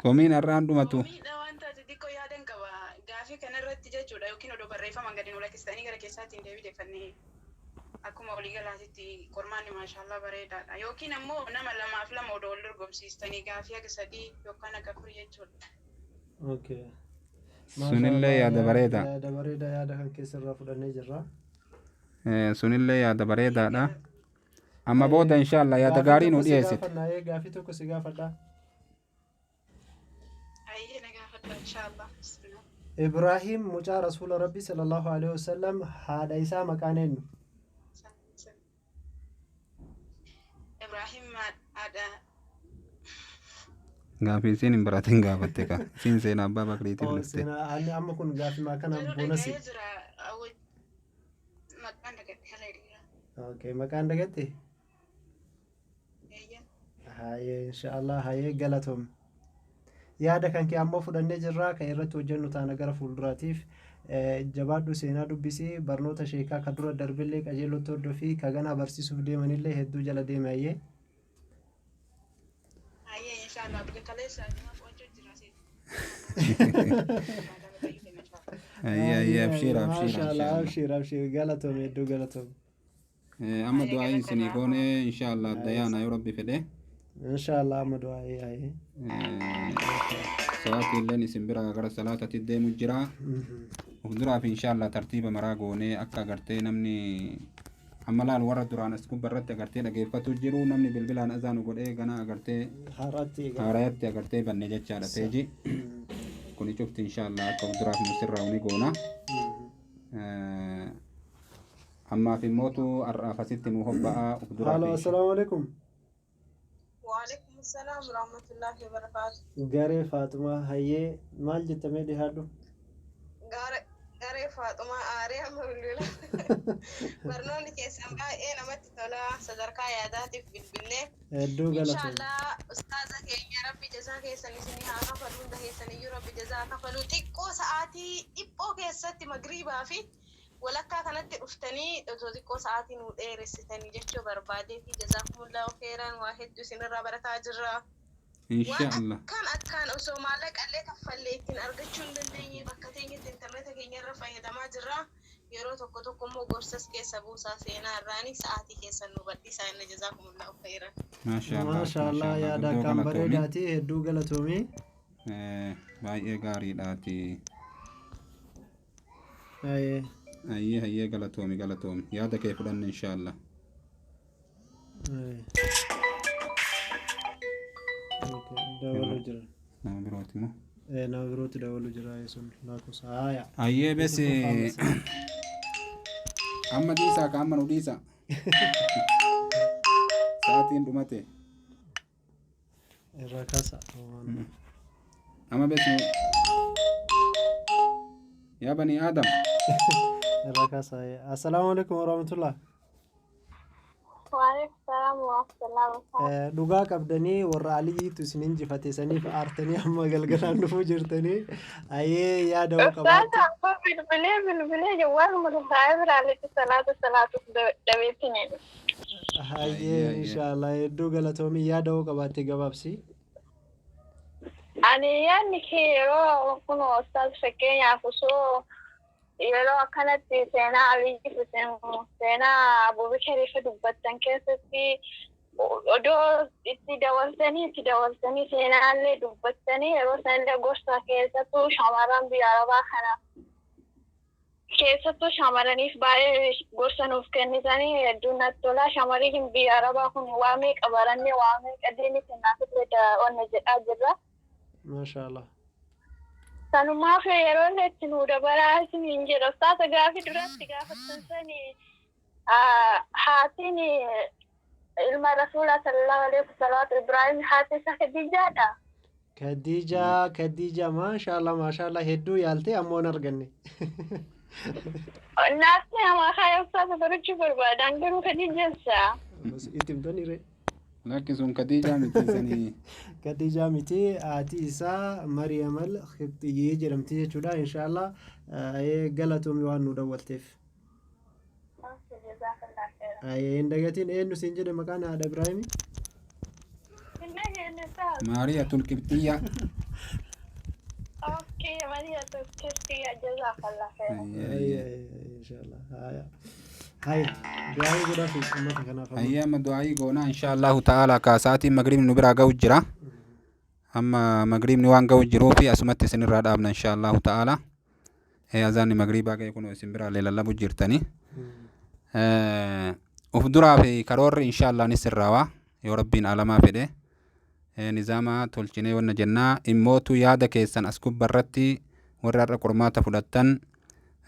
Komiin irraan dhumatu. Komiidha, waan taate xiqqoo yaadan qaba. Gaafii kanarratti jechuudha, yookiin odoo barreeffaman gadi nu lakkistanii gara keessaatiin deebii akkuma waliigalaatitti qormaanni maashaallaa bareedaadha. Yookiin ammoo nama lamaaf lama odoo wal dorgomsiistanii gaafii haga sadii yookaan haga afurii jechuudha. Okay. Sunillee yaada bareeda. Yaada bareeda, yaada kan keessarraa fudhannee jirra. Sunillee yaada bareedaadha. Amma booda inshallah yaada gaarii nu Gaafii tokko si dhiyeessite. gaafannaa, gaafii tokko si gaafadha. Ayyee, na gaafadha inshaallah. Bismillah. Ibraahim mucaa Rasuula Rabbii sallallahu alaihi wasallam haadha isaa maqaan eenyu? Ibrahim haadha Gaafii isiin hin baratin gaafatte ka. Isiin seenaa abbaa bakriitiif Oh, dhufte. seenaa ani amma kun gaafii kana Garuu boonasi. dhaga'ee jira. Maqaan dagadhe haala dhiira. Okay, maqaan dagatte? Eeyyan. Hayyee, inshaallah, hayyee, galatoom. Yaada kan kee ammoo fudhannee jirra, kan irratti hojjennu taana gara fuulduraatiif. Jabaadhu, seenaa dubbisii, barnoota sheekaa ka dura darbillee qajeelotti hordofii, ka ganaa barsiisuuf deemanillee hedduu jala deeme, ayyee. Hayyee, inshaallah, bika kaleessa nama qo'achuu jira si. Ayyee ayyee, abshiira abshiira. Maashaallah. Inshaallah. Abshiir abshiir, galatoome, hedduu galatoome. Amma du'aa isinii goone, inshaallah, addayaana yoo rabbi fedhe. Inshaallah, amma du'aa, ayyee. Sa'aatii illeen isin bira gara salaatatti deemu jira. Uf duraaf inshaallah tartiiba maraa goonee akka agartee namni amma laal warra duraan as gubbarratti agartee dhageeffatu jiru, namni bilbilaan azaanu godhee gana agartee Haaraatti eegala. Haarayatti agartee banne jechaadha peejii. Kuni cufti inshaallah akka uf duraaf nu sirraa ni goona. Ammaaf immootu har'aaf asitti nu hobba'aa uf duraaf. Halo, assalaamu alaikum. Waalaikum salaam warahmatullahi wabarakatuh. Garee Faaxumaa, hayyee, maal jettamee dhihaadhu? Garee Faaxumaa aaree amma bilbila. Barnoonni keessan baay'ee namatti tola, sadarkaa yaadaatiif bilbillee. Hedduu galatoome. Inshaallah, ustaaza keenya rabbi jazaa keessan isinii haa kafalu, hunda keessan iyyuu rabbi jazaa haa kafalu. Xiqqoo sa'aatii dhiphoo keessatti magriibaa fi walakkaa kanatti dhuftanii otoo xiqqoo sa'aatii nuu dheeressitanii jechuu barbaadee fi jazaakumullahu khairan, waa hedduu isinirraa barataa jirra. Waan Inshaallah. akkaan akkaan osoo maallaqa illee kaffallee ittiin argachuu hin dandeenye bakka teenyetti intarneeta keenya irra fayyadamaa jirra. Yeroo tokko tokko immoo gorsas keessa buusaa, seenaa irraanii sa'aatii keessan nu bal'isaa inni, jazaakumullahu khairan. Maashaallah. Maashaallah, yaada guddoo akkaan galatoomi. bareedaati, hedduu galatoome. Baay'ee gaariidhaati. Ayyee. Hayyee hayyee, galatoomi galatoomi, yaada kee fudhanne inshaallah. Ayyee. Okay, dabaluu jira. Nama birooti moo? Nama birootti dabaluu jira sun lakkoofsa. Haaya. Hayyee, bes, amma dhiisaa ka, amma nu dhiisa, sa'aatiin dhumate. Irraa kaasa. Amma bes, yaa banii aadam. Irraa kaasa. Assalaamu alaikum warahmatullah. Waalaikum salaam warahmatullahi wabarakatuh. Dhugaa qabdanii, warra Aliyyiitu isin injifate saniif aartanii amma galgalaan dhufuu jirtanii, ayyee, yaada hoo qabaatte. Ustaaza, kun bilbilee bilbilee jawwaaluma taa'ee biraaletti salaata salaatuuf dhabeetti ni. Hayyee, inshaallah, hedduu galatoomii, yaada hoo qabaatte gabaabsi. Ani yaadni kee yeroo kun ustaaz, fakkeenyaaf osoo yeroo akkanatti seenaa Aliyyi fi seenaa Abubakarii fi dubbattan keessatti odoo itti dabaltanii seenaallee dubbattanii, yeroo sanillee gorsa keessattuu shamarran biyya arabaa kana keessattuu shamarraniif baay'ee gorsa nuuf kennitanii hedduu natti tola. Shamarri biyya arabaa kun waa meeqa barannee, waa meeqa diinii kennaafillee onna jedhaa jirra. Maashaallah. Sanumaaf yeroo inni itti nuu dabalaa isiniin jedha. Ustaaza, gaafii duratti gaafattan sani, haatiin ilma Rasuulaa sallallahu alaihi wasallam Ibrahim, haati isaa Khadiijaadha. Khadiija, Khadiija, maashaallah maashaallah, hedduu yaalte ammoo hin arganne. Naafni namaa kaaya, ustaaza, barachuu barbaadan garuu Khadiijansa. Itti himtanii ree? Lakki, sun Khadiijaa miti sanii. Khadiijaa miti, haati isaa Mariyamal Qibxiyyee jedhamti jechuudha, inshaallah. Galatoomi waan nu dawwalteef. Hin dagatiin, eenyu siin jedhe maqaan haadha Ibraahimii? Maariyatul Qibxiyyaa. Okay, Mariyatul Qibxiyyaa, jazakallah khairan. Inshaallah. Hay, du'aayii godhaaf uummata kanaaf amma. Hayyee, amma du'aayii goonaa inshaallahu ta'ala, ka sa'aatiin magriibni nu biraa ga'u jira. Amma magriibni waan ga'u jiruufi asumatti isinirraa dhaabna inshaallahu ta'ala. Azaanni magriibaa ga'e, kunoo isin biraa lallabu jirtanii. Uf duraa fi karoorri inshaallah ni sirraawaa yoo rabbiin alamaa fedhe. Nizaama tolchinee wanna jennaa immootu yaada keessan as gubbarratti warri har'a qormaata fudhattan,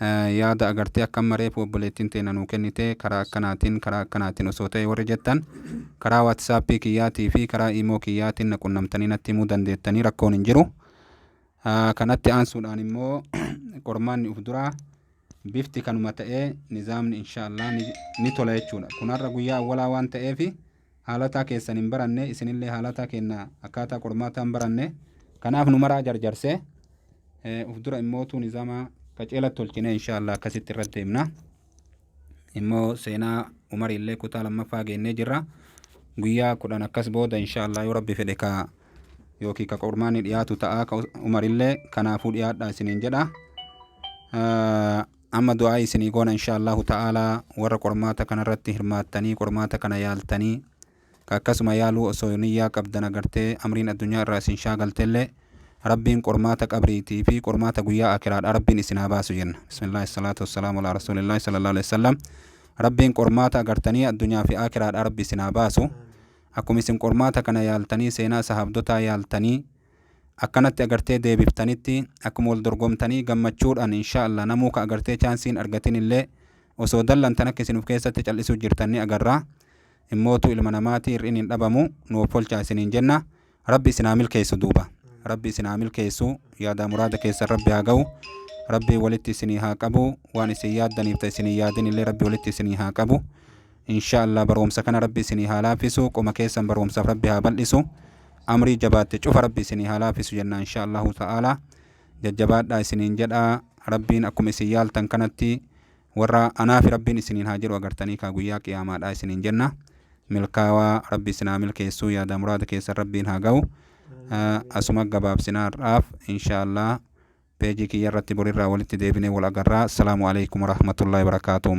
yaada agartee akka amma reefu obboleettiin teena nuu kennite, karaa akkanaatiin karaa akkanaatiin osoo ta'e warri jettan, karaa WhatsAppii kiyyaatii fi karaa imo kiyyaatiin na qunnamtanii natti himuu dandeettanii, rakkoon hin jiru. Kanatti aansuudhaan immoo qormaanni uf duraa bifti kanuma ta'ee nizaamni inshaallah ni tola jechuudha. Kun har'a guyyaa awwalaa waan ta'eef haalataa keessan hin baranne, isinillee haalataa kenna akkaataa qormaataa hin baranne, kanaaf nu maraa jarjarsee uf dura immootu nizaama. Qaceelatti tolchine insha Allah akkasitti irratti deemna. Immoo seenaa Umar illee kutaa lammaffaa geennee jirra. Guyyaa 10 akkas booda insha Allah yoo Rabbi fedhe ka yookiin ka qormaanni dhiyaatu ta'a ka Umar illee, kanaafuu dhiyaadha isiniin jedha. Amma du'aa isinii goona insha Allahu ta'ala. Warra qormaata kanarratti hirmaattanii, qormaata kana yaaltanii, ka akkasuma yaaluu osoo niyyaa qabdan agartee amriin addunyaa irraa isin shaagaltellee, Rabbiin qormaata qabriitii fi qormaata guyyaa akiraadha Rabbiin isin haa baasu jenna. Bismillahi, salaatu wassalaamu alaa rasuulillahi sallallahu alaihi wasallam. Rabbiin qormaata agartanii addunyaa fi akiraadha Rabbi isin haa baasu. Akkuma isin qormaata kana yaaltanii, seenaa sahaabdotaa yaaltanii akkanatti agartee deebiftanitti, akkuma wal dorgomtanii gammachuudhaan insha Allah namuu ka agartee chaansiin argatin illee osoo dallantan akka isin of keessatti cal'isuu jirtan ni agarra. Immootu ilma namaati, hir'in hin dhabamu, nu offolchaa isiniin jenna. Rabbi isin haa milkeessu duuba. Rabbi isin haa milkeessu, yaadaa muraada keessan Rabbi haa ga'u. Rabbi walitti isinii haa qabu, waan isin yaaddaniif ta isinii yaadin illee Rabbi walitti isinii haa qabu. Insha Allah barumsa kana Rabbi isinii haa laaffisu, qoma keessan barumsaaf Rabbi haa bal'isu. Amrii jabaatte cufa Rabbi isinii haa laaffisu jenna insha Allahu ta'ala. Jajjabaadhaa isiniin jedha. Rabbiin akkuma isin yaaltan kanatti warra anaafi Rabbiin isiniin haa jedhu agartanii kaa guyyaa qiyaamaadhaa isiniin jenna. Milkaawaa Rabbi isin haa milkeessu, yaada muraada keessan Rabbiin haa ga'u. Asuma gabaabsinaa har'aaf insha Allah peejii kiyya irratti borirraa walitti deebinee wal agarraa. Assalaamu alaikum warahmatullahi wabarakaatuh.